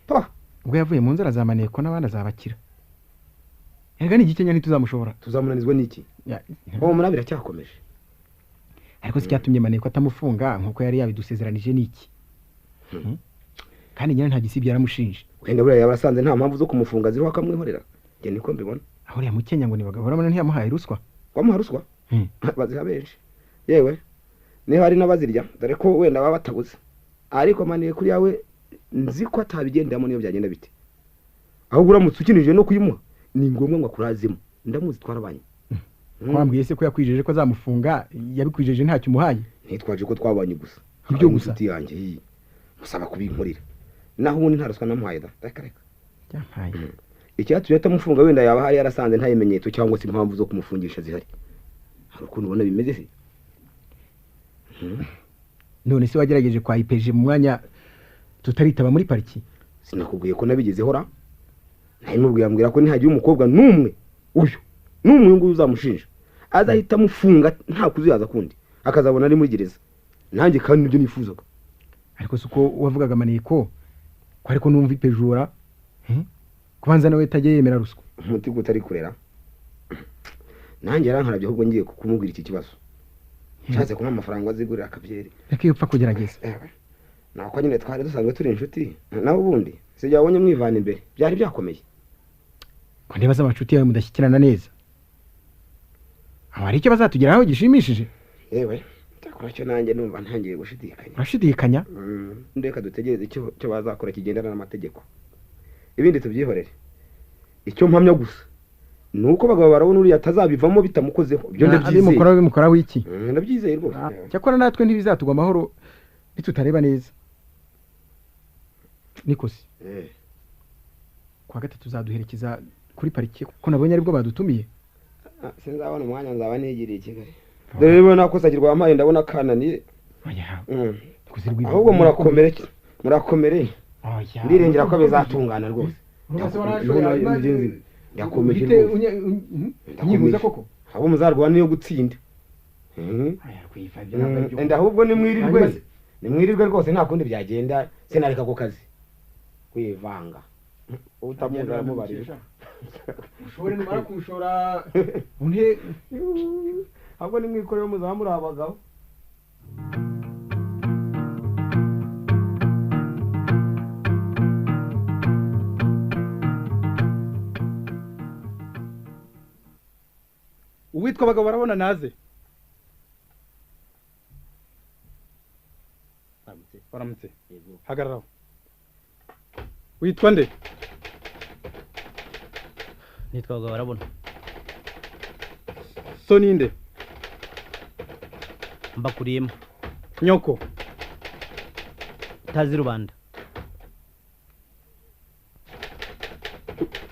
Pa. Ubwo yavuye mu nzara zamaneko n'abandi azabakira. Erega ni igikenya ntituzamushobora. Tuzamunanizwa n'iki? Humura biracyakomeje. Ariko se cyatumye maneko atamufunga nkuko yari yabidusezeranije n'iki? Kandi nyina nta gisibya yaramushinje. Wenda buriya yabasanze nta mpamvu zo kumufunga ziriho akamwihorera. Nge niko mbibona. Aho uriya Mukenya ngo ni bagabo urabona ntiyamuhaye ruswa. Wamuha ruswa? Baziha benshi. Yewe niba hari n'abazirya dore ko wenda baba batabuze. Ariko maniye kuri yawe nzi ko atabigenderamo niyo byagenda bite. Ahubwo uramutse ukinije no kuyimuha ni ngombwa ngo akurazemo. Ndamuzi twarabanye. Kwambwiye se ko yakwijeje ko azamufunga, yabikwijeje ntacyo umuhaye. Ntitwaje ko twabanye gusa. Ibyo gusa. Inshuti yanjye musaba kubinkorera. Naho ubundi nta ruswa namuhaye da. Reka reka. Yampaye. Icyatumye atamufunga wenda yaba hari yarasanze nta bimenyetso cyangwa se impamvu zo kumufungisha zihari. Hari ukuntu ubona bimeze se? None se wagerageje kwa IPG mu mwanya tutaritaba muri pariki? Sinakubwiye ko nabigezeho ra? Nayimubwiye ambwira ko nihagira umukobwa n'umwe uyu n'umwe nguyu uzamushinja azahita amufunga nta kuzuyaza kundi akazabona ari muri gereza. Nanjye kandi nibyo nifuzaga. Ariko suko wavugaga maneko ko ariko numva ipejura kubanza nawe tajye yemera ruswa. Umuti gutari kurera. Nanjye yarankarabye ahubwo ngiye kukumubwira iki kibazo. Nshatse kumuha amafaranga azigurira akabyeri. Reka iyo upfa kugerageza. Nako nyine twari dusanzwe turi inshuti. Naho ubundi sijya wabonye mwivana imbere byari byakomeye. Ko ndibaza amacuti yawe mudashyikirana neza. Aho hari icyo bazatugeraho gishimishije? Yewe cyakora cyo nanjye numva ntangiye gushidikanya. Urashidikanya? Ndeka dutegereze icyo bazakora kigendana n'amategeko. Ibindi tubyihorere. Icyo mpamya gusa Nuko bagabo barabona uriya atazabivamo bitamukozeho. Ibyo ndabyizeye. Abimukora bimukora wiki? Ndabyizeye rwose. Cyakora natwe ntibizatugwa amahoro nitutareba neza. Nikosi. Kwa gatatu uzaduherekeza kuri parike ko nabonye aribwo badutumiye. Sinzabona umwanya nzaba nigiriye Kigali. Dore rero nakosagirwa wampaye ndabona kananiye. Ahubwo murakomere murakomere. Ndirengera ko bizatungana rwose. Ndakomeje rwose. Nyibuza koko. Abo muzarwana niyo gutsinda. Enda ahubwo nimwirirwe. Nimwirirwe rwose nta kundi byagenda sinareka ko kazi. Kwivanga. Utamunda aramubarira. Ushobore numara kushora unte ahubwo nimwikorera muzamura abagabo. Uwitwa abagabo barabona naze. Baramutse. Hagararaho. Witwa nde? Nitwa abagabo barabona. So ninde? Mbakuriyemo. Nyoko. Tazi rubanda.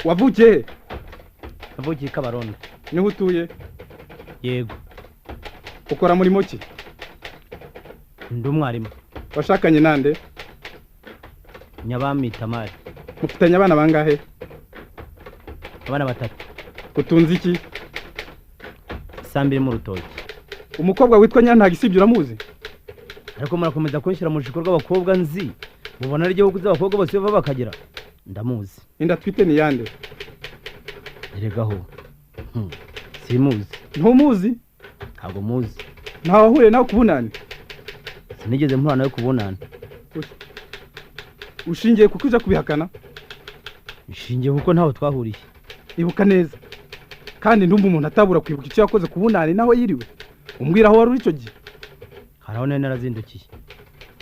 Wavukiye? Navukiye Kabarondo. Niho utuye? Yego. Ukora murimo ki? Ndi umwarimu. Washakanye nande? Nyabami Tamari. Mufitanye abana bangahe? Abana batatu. Utunze iki? Sambiri mu rutoki. Umukobwa witwa Nyantagisibye uramuzi? Ariko murakomeza kunshyira mu rushiko rw'abakobwa nzi. Mubona ari gihugu z'abakobwa bose bava bakagera. Ndamuzi. Inda twite ni yande? Eregaho. Simuzi. Ntumuzi? Ntabwo muzi. Ntawe wahuye nawe kubunana? Sinigeze mpura nawe kubunana. Ushingiye kuko uja kubihakana? Nshingiye kuko ntaho twahuriye. Ibuka neza. Kandi ndumva umuntu atabura kwibuka icyo yakoze kubunana naho yiriwe. Umbwira aho wari uri icyo gihe. Haraho nari narazindukiye.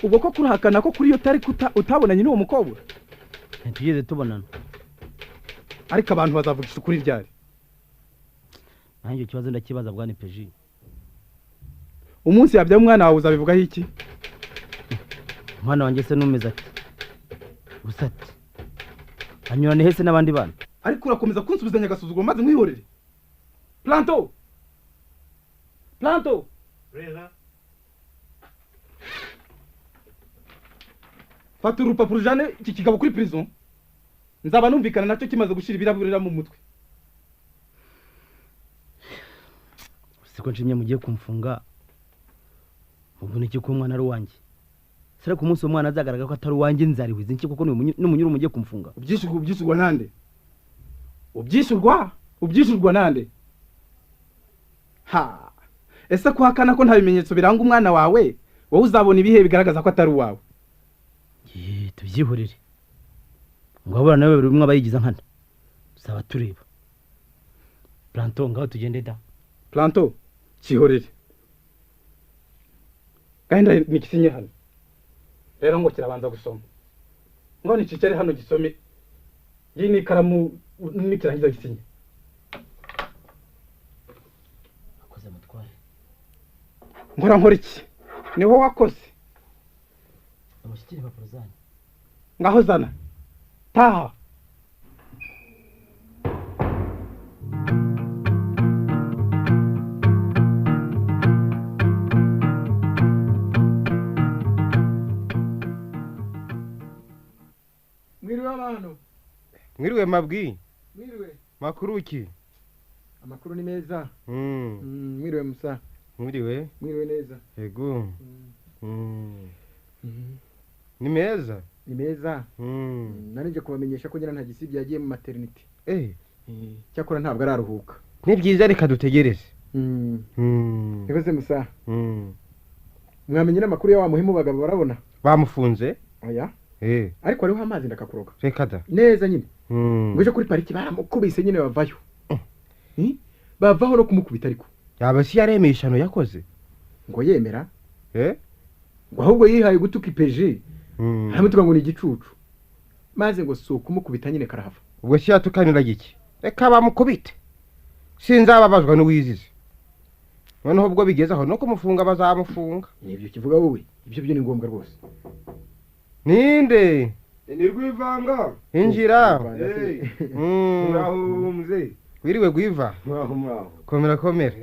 Ubwo ko kurahakana ko kuri iyo tariki utabonanye n'uwo mukobwa? Ntitugeze tubonana. Ariko abantu bazavugisha ukuri ryari? Nanjye ikibazo ndakibaza bwana PJ. Umunsi yabya umwana wawe uzabivugaho iki? Umwana wanjye se numeze ati usati anyurane hese n'abandi bana. Ariko urakomeza kunsubizanya agasuzuguro maze nkwihorere. Planto! Planto! Reza. Fata urupapuro ujane iki kigabo kuri prison. Nzaba numvikana nacyo kimaze gushira ibiraburira mu mutwe. Siko nshimye mugiye kumfunga. Ubwo niki ko umwana ari uwanjye. Sera ku munsi umwana azagaragara ko atari uwanjye nzariwiza iki kuko n'umunyuru mugiye kumfunga. Ubyishurwa nande? Ubyishurwa? Ubyishurwa nande? Ha. Ese kuhakana ko nta bimenyetso biranga umwana wawe, wowe uzabona ibihe bigaragaza ko atari uwawe? Ye, tubyihorere. Ngo abana nawe buri umwe abayigiza nkana. Saba tureba. Planto ngaho tugende da. Planto kihorere. Gahenda nikisinye hano. Rero ngo kirabanza gusoma. Ngo nicicare hano gisome. Iyi ni ikaramu nikirangiza gisinye. Akoze mutware. Nkora nkora iki? Niho wakoze. Amushyikire impapuro zanyu. Ngaho zana. Taha. Mwiriwe abantu. Mwiriwe mabwi. Mwiriwe. Makuru ki? Amakuru ni meza. Mwiriwe musa. Mwiriwe. Mwiriwe neza. Yego. Ni meza. Ni meza. Nari nje kubamenyesha ko Nyirantagisibye yagiye mu maternity. Cyakora ntabwo araruhuka. Ni byiza reka dutegereze. Nikoze musa. Mwamenye n'amakuru ya wa muhimu bagabo barabona? Bamufunze? Oya. Ariko hariho amazi ndakakuroga. Reka da. Neza nyine. Nguje kuri pariki baramukubise nyine bavayo. Bavaho no kumukubita ariko. Yaba si yaremeye ishano yakoze? Ngo yemera? Ngo ahubwo yihaye gutuka ipeji. Aramutuka ngo ni igicucu. Maze ngo si ukumukubita nyine karahava. Ubwo si yatukanira giki? Reka bamukubite. Sinzababazwa n'uwizize. Noneho ubwo bigeze aho no kumufunga bazamufunga. Nibyo kivuga wowe, ibyo byo ni ngombwa rwose. Ninde? Ni Rwivanga. Injira. Muraho muzehe. Wiriwe Rwiva. Muraho muraho. Komera komera.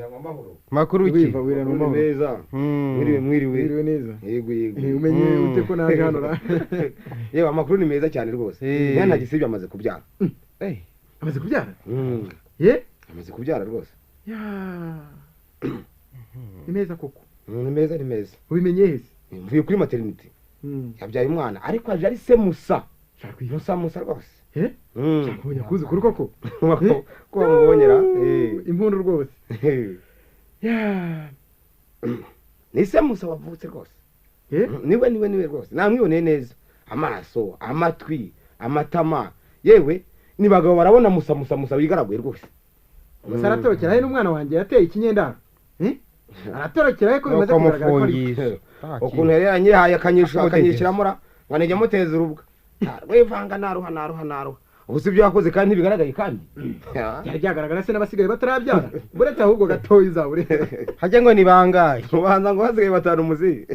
Makuru iki? Rwiva wira no mahoro. Neza. Mwiriwe mwiriwe. Mwiriwe neza. Yego yego. Umenye ute ko naje hano ra? Yewe amakuru ni meza cyane rwose. Nyana gisibye amaze kubyara. Amaze kubyara? Ye? Amaze kubyara rwose. Ya. Ni meza koko. Ni meza ni meza. Ubimenye hese? Mvuye kuri maternity. Yabyaye umwana ariko aje ari se Musa. Musa Musa rwose. Shaka kuzukuru koko. Ko bamubonyera impundu rwose. Ya. Ni se Musa wavutse rwose. Niwe niwe niwe rwose. Namwiboneye neza. Amaso, amatwi, amatama. Yewe ni bagabo barabona Musa Musa Musa wigaraguye rwose. Musa aratorokera he n'umwana wanjye yateye ikinyendaro. Aratorokera ko bimaze kugaragara ko ari ukuntu yari yanyihaye akanyisha akanyishiramura ngo nijye muteza urubwa. Rwivanga naruha naruha naruha. Ubu si ibyo yakoze kandi ntibigaragaye kandi. Byari byagaragara se n'abasigaye batarabyara. Buretse ahubwo gatoya izabure. Hajya ngo ni bangahe? Ubanza ngo hasigaye batanu muzi.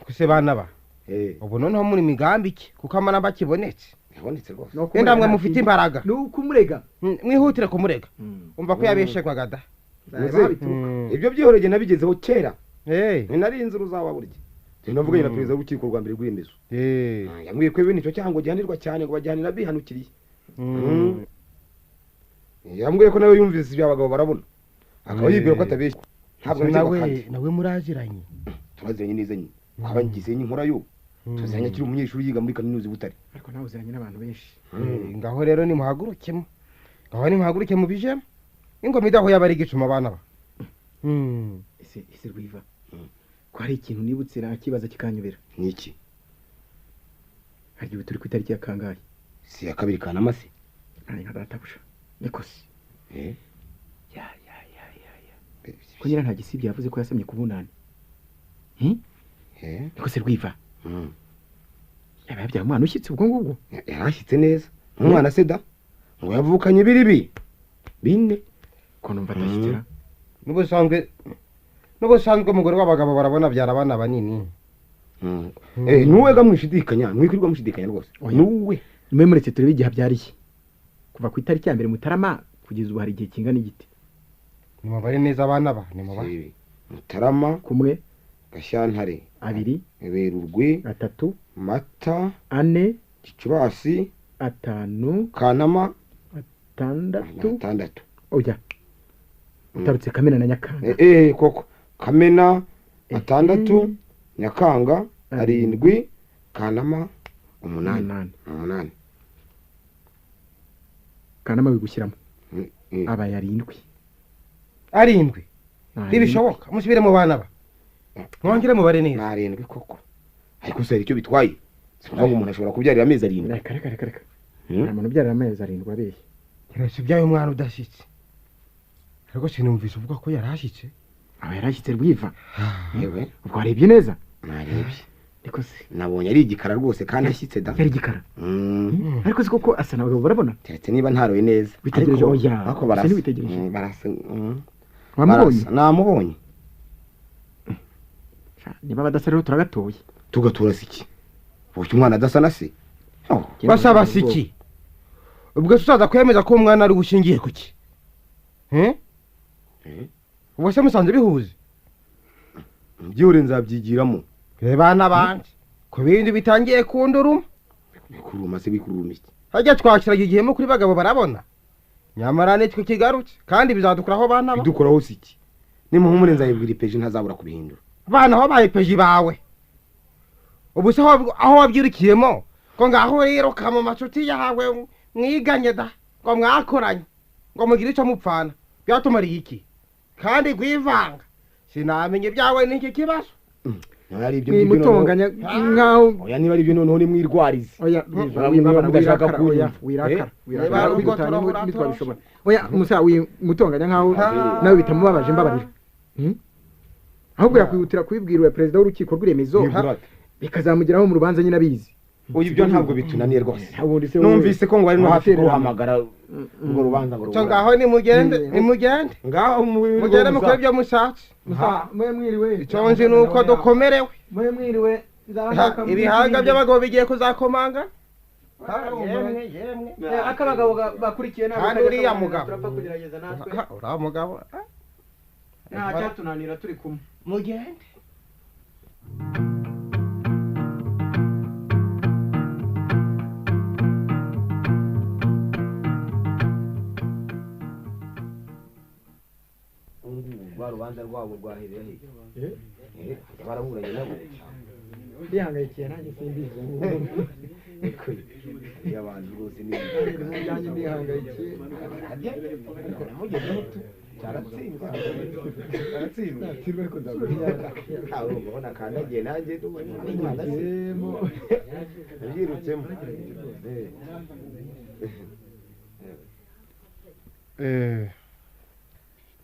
Kuse bana ba. Ubu noneho muri migambi iki kuko amana bakibonetse. Yabonetse rwose. Yenda mwe mufite imbaraga. Ni ukumurega. Mwihutire kumurega. Umva ko yabeshegwaga da. Ibyo byihorege nabigezeho kera. Ni narinze uruzaba burya. Navuganye na perezida w'urukiko rwa mbere rw'Iremezo. Yambwiye ko ibintu icyo cyango gihanirwa cyane ngo bajyanira bihanukiriye. Yambwiye ko nawe yumvise ibyo abagabo barabona. Akaba yibwira ko atabeshya. Ntabwo nawe nawe muraziranye. Turaziranye neza nyine. Twabangize inkora yo. Tuziranye akiri umunyeshuri yiga muri kaminuza i Butare. Ariko nawe uziranye n'abantu benshi. Ngaho rero nimuhagurukemo. Ngaho nimuhaguruke mu bijemo. Ingoma idaho yabari igicuma abana ba. Ese Rwiva. Ko hari ikintu nibutse nakibaza kikanyobera. Niki? Hari ubu turi ku itariki ya kangahe? Si ya 2 Kanama se? Ari nka databuja. Niko se. Ya ya ya ya ya. Ko nyira nta gisibye yavuze ko yasamye ku bunani. Niko se Rwiva. Yaba yabyaye umwana ushyitse ubwo ngubwo? Yarashyitse neza. Umwana se da? Ngo yavukanye ibiribi bine. Ko numva atashyitira. N'ubusanzwe umugore w'abagabo barabona byara abana banini. Nuwe ga mwishidikanya, mwikirirwa mushidikanya rwose. Nuwe. Nimwe muretse turebe igihe abyariye. Kuva ku itariki ya 1 Mutarama kugeza ubu hari igihe kingana igiti. Nimubare neza abana ba, nimubare. Mutarama kumwe, Gashyantare 2, Werurwe 3, Mata 4, Gicurasi 5, Kanama 6. 6. Oya. Utarutse Kamena na Nyakanga. Koko. Kamena 6, Nyakanga 7, Kanama 8. 8. Kanama bigushyiramo. Aba yarindwi. Arindwi. Ntibishoboka musubire mu bana ba. Mwongere mubare neza. Narindwi koko. Ariko se icyo bitwaye? Sinumva ngo umuntu ashobora kubyarira amezi 7. Reka reka reka reka. Nta muntu ubyarira amezi 7 abeshye. Keretse ubyaye umwana udashyitse. Ariko sinumvise uvuga ko yarashyitse. Aba yarashyitse Rwiva. Yewe. Ubwo warebye neza? Narebye. Niko se. Nabonye ari igikara rwose kandi ashyitse da. Yari igikara. Ariko se koko asa n'abagabo barabona? Keretse niba ntaroye neza. Witegereje oya. Ariko barasa. Barasa. Wamubonye? Namubonye. Niba badasa rero turagatoye. Tugatura siki? Uyu mwana adasa na se? Basaba siki? Ubwo tuzaza kwemeza ko umwana ari gushingiye kuki? Ubwo se musanze bihuze? Byihore nzabyigiramo. Bana banje ku bindi bitangiye kunduruma. Bikuruma se bikuruma iki? Hajya twakiraga igihemo kuri bagabo barabona. Nyamara nitwe kigarutse kandi bizadukuraho bana ba. Bidukuraho siki? Nimuhumure nzayibwira ipeji ntazabura kubihindura. Bana aho baye peji bawe. Ubu se aho wabyirukiyemo ko ngaho rero kama macuti yawe mwiganye da ngo mwakoranye ngo mugire icyo mupfana byatumariye iki? Kandi gwivanga sinamenye ibyawe n'iki kibazo. Ari ibyo ngibyo nkaho oya niba ari ibyo noneho ni mwirwarize. Oya mudashaka oya wirakara wirakara nitwabishobora. Oya musa mutonganya nkaho nawe bitamubabaje mbabarira. Ahubwo yakwihutira kubibwira perezida w'urukiko rw'iremezo bikazamugeraho mu rubanza nyine abizi. Uyu ibyo ntabwo bitunaniye rwose. Numvise ko ngo bari no hafi kuruhamagara urwo rubanza ngo Cyo ngaho nimugende, nimugende. Ngaho mugende mukore ibyo mushatse. Mwe mwiriwe. Icyo nzi nuko dukomerewe. Mwe mwiriwe. Ibihanga by'abagabo bigiye kuzakomanga. Yemwe yemwe. Akabagabo bakurikiye nabo. Kandi uriya mugabo. Turapfa kugerageza natwe. Uriya mugabo. Nta cyatunanira turi kumwe. Mugende. Rwa rubanza rwabo rwahereye he? Baraburanye nabo. Ndihangayikiye nanjye simbizi. Iyo abantu rwose ni nanjye ndihangayikiye. Ariko namugezeho tu. Cyaratsinzwe. Cyaratsinzwe. Ariko ndaguriya. Urumva nakandagiye nanjye ndumva nabyirutsemo.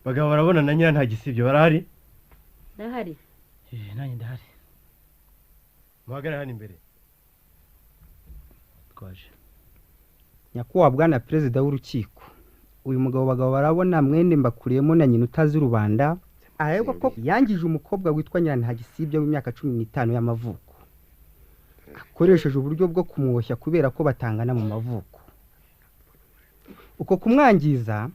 Bagabo barabona na nyira nta gisibyo barahari? Ndahari. Nanjye ndahari. Muhagarare hano imbere. Twaje. Nyakubahwa bwana perezida w'urukiko, uyu mugabo bagabo barabona mwene mbakuriyemo na nyina utazi rubanda, aregwa ko yangije umukobwa witwa Nyirantagisibyo w'imyaka 15 y'amavuko, akoresheje uburyo bwo kumwoshya kubera ko batangana mu mavuko. Uko kumwangiza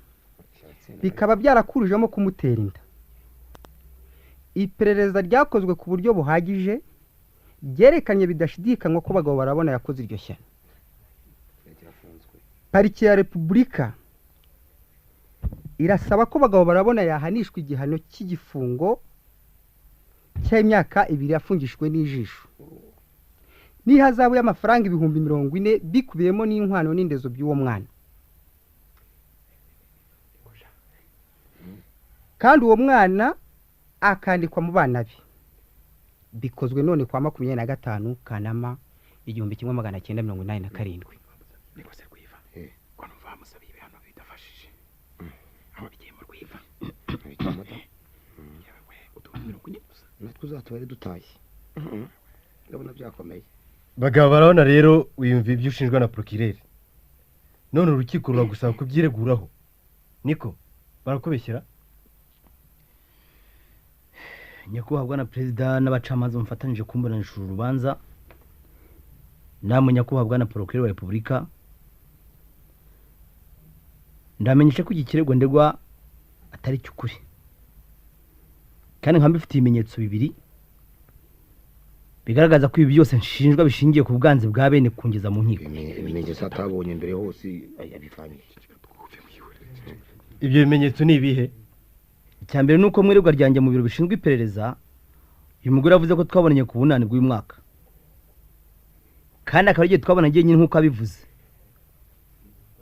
bikaba byarakurijemo kumutera inda. Iperereza ryakozwe ku buryo buhagije ryerekanye bidashidikanywa ko bagabo barabona yakoze iryo shyano. Pariki ya Repubulika irasaba ko bagabo barabona yahanishwa igihano cy'igifungo cy'imyaka 2 afungishwe n'ijisho, n'ihazabu y'amafaranga 40,000 bikubiyemo n'inkwano n'indezo by'uwo mwana. Kandi uwo mwana akandikwa mu bana be. Bikozwe none kwa 25 Kanama 1987. Niko se rwiva. Ko numva bamusabiye ibihano bidafashije. Aho bigiye mu rwiva. Yewe utuba 40 gusa. Natwe uzatubare dutashye. Ndabona byakomeye. Bagabo barabona rero wiyumva ibyo ushinjwa na procureur. None urukiko ruragusaba kubyireguraho. Niko barakubeshyira? Nyakubahwa bwana perezida n'abacamanza mufatanyije kumburanisha uru rubanza, namwe nyakubahwa bwana procureur wa Repubulika, ndamenyesha ko iki kirego ndegwa atari cy'ukuri, kandi nkaba mbifitiye ibimenyetso bibiri bigaragaza ko ibi byose nshinjwa bishingiye ku bwanzi bwa bene kungeza mu nkiko. Ibimenyetso atabonye mbere hose yabivanye. Ibyo bimenyetso ni ibihe? Icya mbere nuko mwirirwa ryanjye mu biro bishinzwe iperereza, uyu mugore yavuze ko twabonanye ku bunani bw'uyu mwaka, kandi akaba ari igihe twabonanye nyine nk'uko abivuze.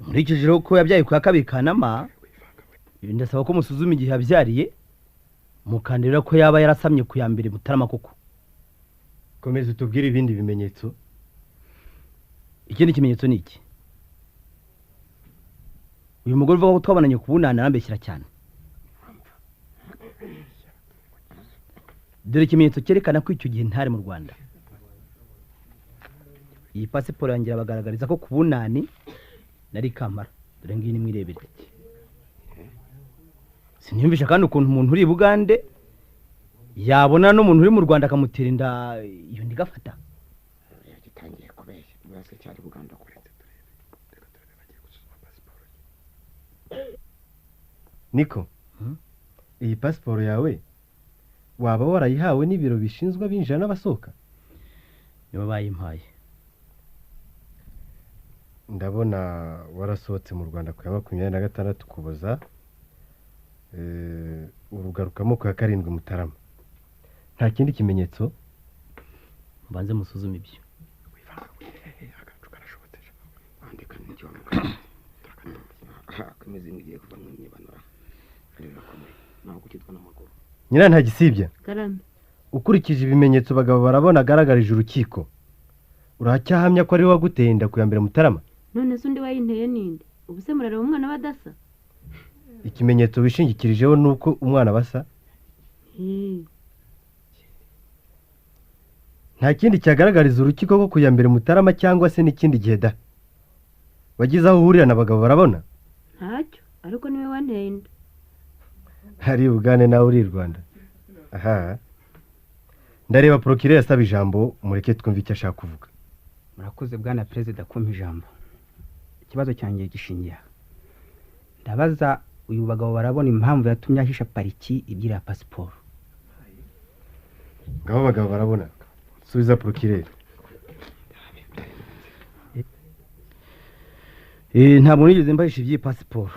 Nkurikije rero ko yabyaye ku ya 2 Kanama, ndasaba ko musuzuma igihe yabyariye, mukandira ko yaba yarasamye ku ya 1 Mutarama koko. Komeza utubwire ibindi bimenyetso. Ikindi kimenyetso ni iki? Uyu mugore uvuga ko twabonanye ku bunani arambeshyira cyane. Dore ikimenyetso cyerekana ko icyo gihe ntari mu Rwanda. Iyi pasiporo yanjye irabagaragariza ko ku bunani nari Kampala. Dore ngiyi nimwirebere. Siniyumvisha kandi ukuntu umuntu uri i Bugande yabona n'umuntu uri mu Rwanda akamutera inda, iyo ndigafata. Yagitangiye kubeshya. Bwase cyari Buganda kuretse turebe. Reka turebe bagiye gusuzuma pasiporo. Niko, iyi pasiporo yawe waba warayihawe n'ibiro bishinzwe abinjira n'abasohoka? Nibo bayimpaye. Ndabona warasohotse mu Rwanda ku ya 26 Ukuboza, urugarukamo ku ya 7 Mutarama. Nta kindi kimenyetso? Mbanze musuzume ibyo. Nyirantagisibye, ukurikije ibimenyetso bagabo barabona agaragarije urukiko, uracyahamya ko ari we waguteye inda ku ya 1 Mutarama? None se undi wayinteye ninde? Ubu se murareba umwana badasa? Ikimenyetso wishingikirijeho nuko umwana basa? Nta kindi cyagaragariza urukiko ko kuya mbere Mutarama cyangwa se n'ikindi gihe da wagize aho uhurira na Bagabo barabona? Ntacyo, ariko niwe wanteye inda. Hari ubugane nawe uri i Rwanda. Aha ndareba procureur asaba ijambo, mureke twumve icyo ashaka kuvuga. Murakoze bwana perezida kumpa ijambo. Ikibazo cyanjye gishingiye aha. Ndabaza uyu Bagabo barabona impamvu yatumye ahisha pariki ibyira pasiporo. Ngabo Bagabo barabona, subiza procureur. Ntabwo nigeze mbahisha iby'iyi pasiporo,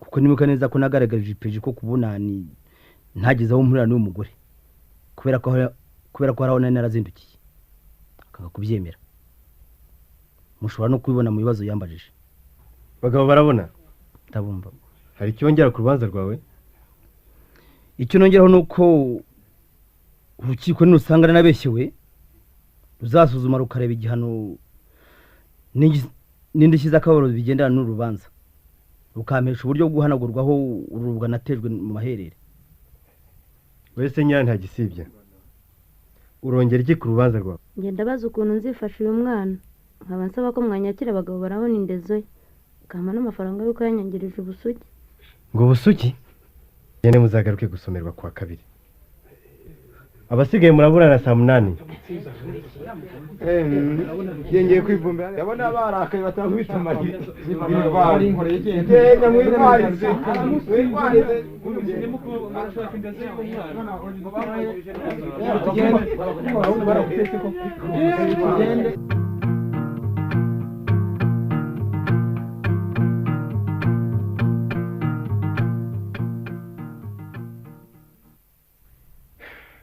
kuko nibuka neza ko nagaragarije peji ko kubunani ntageze aho mpurira n'uyu mugore, kubera ko hari aho nari narazindukiye akanga kubyemera. Mushobora no kubibona mu bibazo yambajije. Bagabo barabona, ndabumva. Hari icyo wongera ku rubanza rwawe? Icyo nongeraho ni uko urukiko nirusanga nabeshyewe ruzasuzuma rukareba igihano n'indishyi z'akababaro bigendana n'urubanza, rukampesha uburyo bwo guhanagurwaho urubwa natejwe mu maherere. Wese nyana ntagisibye, urongera iki ku rubanza rwawe? Ngenda baza ukuntu nzifasha uyu mwana, nkaba nsaba ko mwanyakira Bagabo barabona indezo ye, ukampa n'amafaranga y'uko yanyangirije ubusugi. Ngo ubusugi? Gende muzagaruke gusomerwa kwa kabiri. Abasigaye muraburana saa 8. Yengeye kwivumbira ndabona barakaye batankubita amahiri. Genda mwitwarize.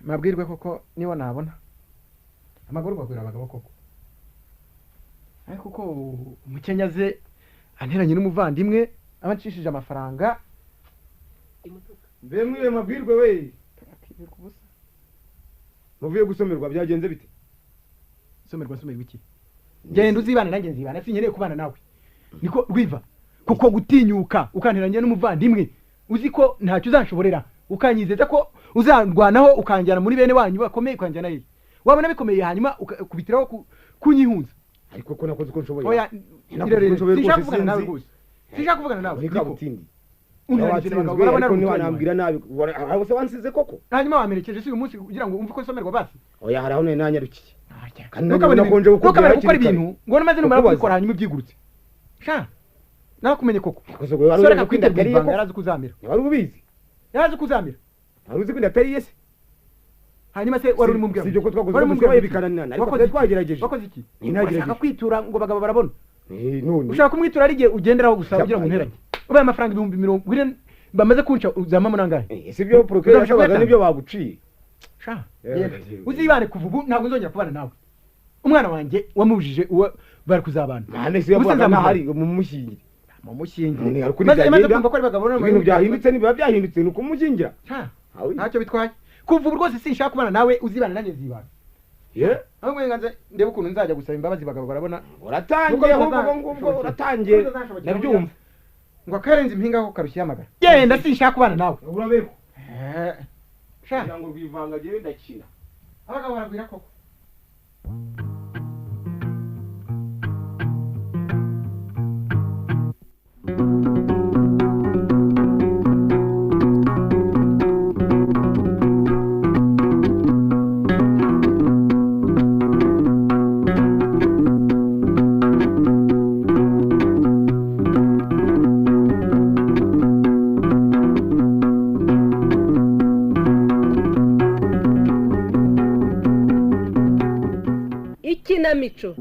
Mabwirwe koko niba nabona amagorwa agwira abagabo koko, ariko ko umukenyaze anteranye n'umuvandimwe abancishije amafaranga. Mbe mwiwe mabwirwe we, muvuye gusomerwa byagenze bite? Somerwa somerwa iki? Genda uzibane nanjye nzibana, sinkeneye kubana nawe. Niko rwiva kuko gutinyuka ukanteranye n'umuvandimwe uzi ko ntacyo uzanshoborera, ukanyizeza ko uzandwanaho ukanjyana muri bene wanyu bakomeye, ukanjyana hehe? Wabona bikomeye hanyuma ukubitiraho kunyihunza. Ariko ko nakoze uko nshoboye. Oya, sinshaka kuvugana nawe rwose, sinshaka kuvugana nawe. Niko butindi ariko ntiwanambwira nabi, aho se wansize koko? Hanyuma wamerekeje si uyu munsi kugira ngo umve ko nsomerwa basi? Oya, hari aho nari nanyarukiye. Ntukabone gukora ibintu ngo maze numara kubikora hanyuma ubyigurutse. Sha narakumenye koko. Sore kwitebwira ibanga yarazi kuzamira. Wari ubizi? Yarazi kuzamira. Wari uzi ko ndatari yese? Hanyuma se wari uri mumbwira? Sibyo ko twakoze ko bikananirana, ariko twagerageje. Wakoze iki? Nagerageje kwitura ngo Bagabo barabona. None ushaka kumwitura ari igihe ugenderaho gusa kugira ngo unteranye. Ubaye amafaranga 40,000 bamaze kunca uzamamo nangahe? Sibyo procureur yashoboraga nibyo baguciye. Sha uzibane kuva ubu ntabwo nzongera kubana nawe. Umwana wanjye wamubujije uwo bari kuzabana. None se yavugaga ntahari mumushyingire. Mumushyingire. Maze kumva ko ari Bagabo barabona. Ibintu byahindutse nibiba byahindutse ni ukumushyingira. Ntacyo bitwaye. Kuva ubu rwose sinshaka kubana nawe, uzibana nanjye nzibana. Ye? Aho nganze ndebe ukuntu nzajya gusaba imbabazi Bagabo barabona. Uratangiye ahubwo ngubwo uratangiye nabyumva. Ngo akarenze impinga ko karushya amagara. Genda sinshaka kubana nawe. Urabeho. Sha ngo rwivanga giye ndakira. Abagabo baragwira koko. Ikinamico.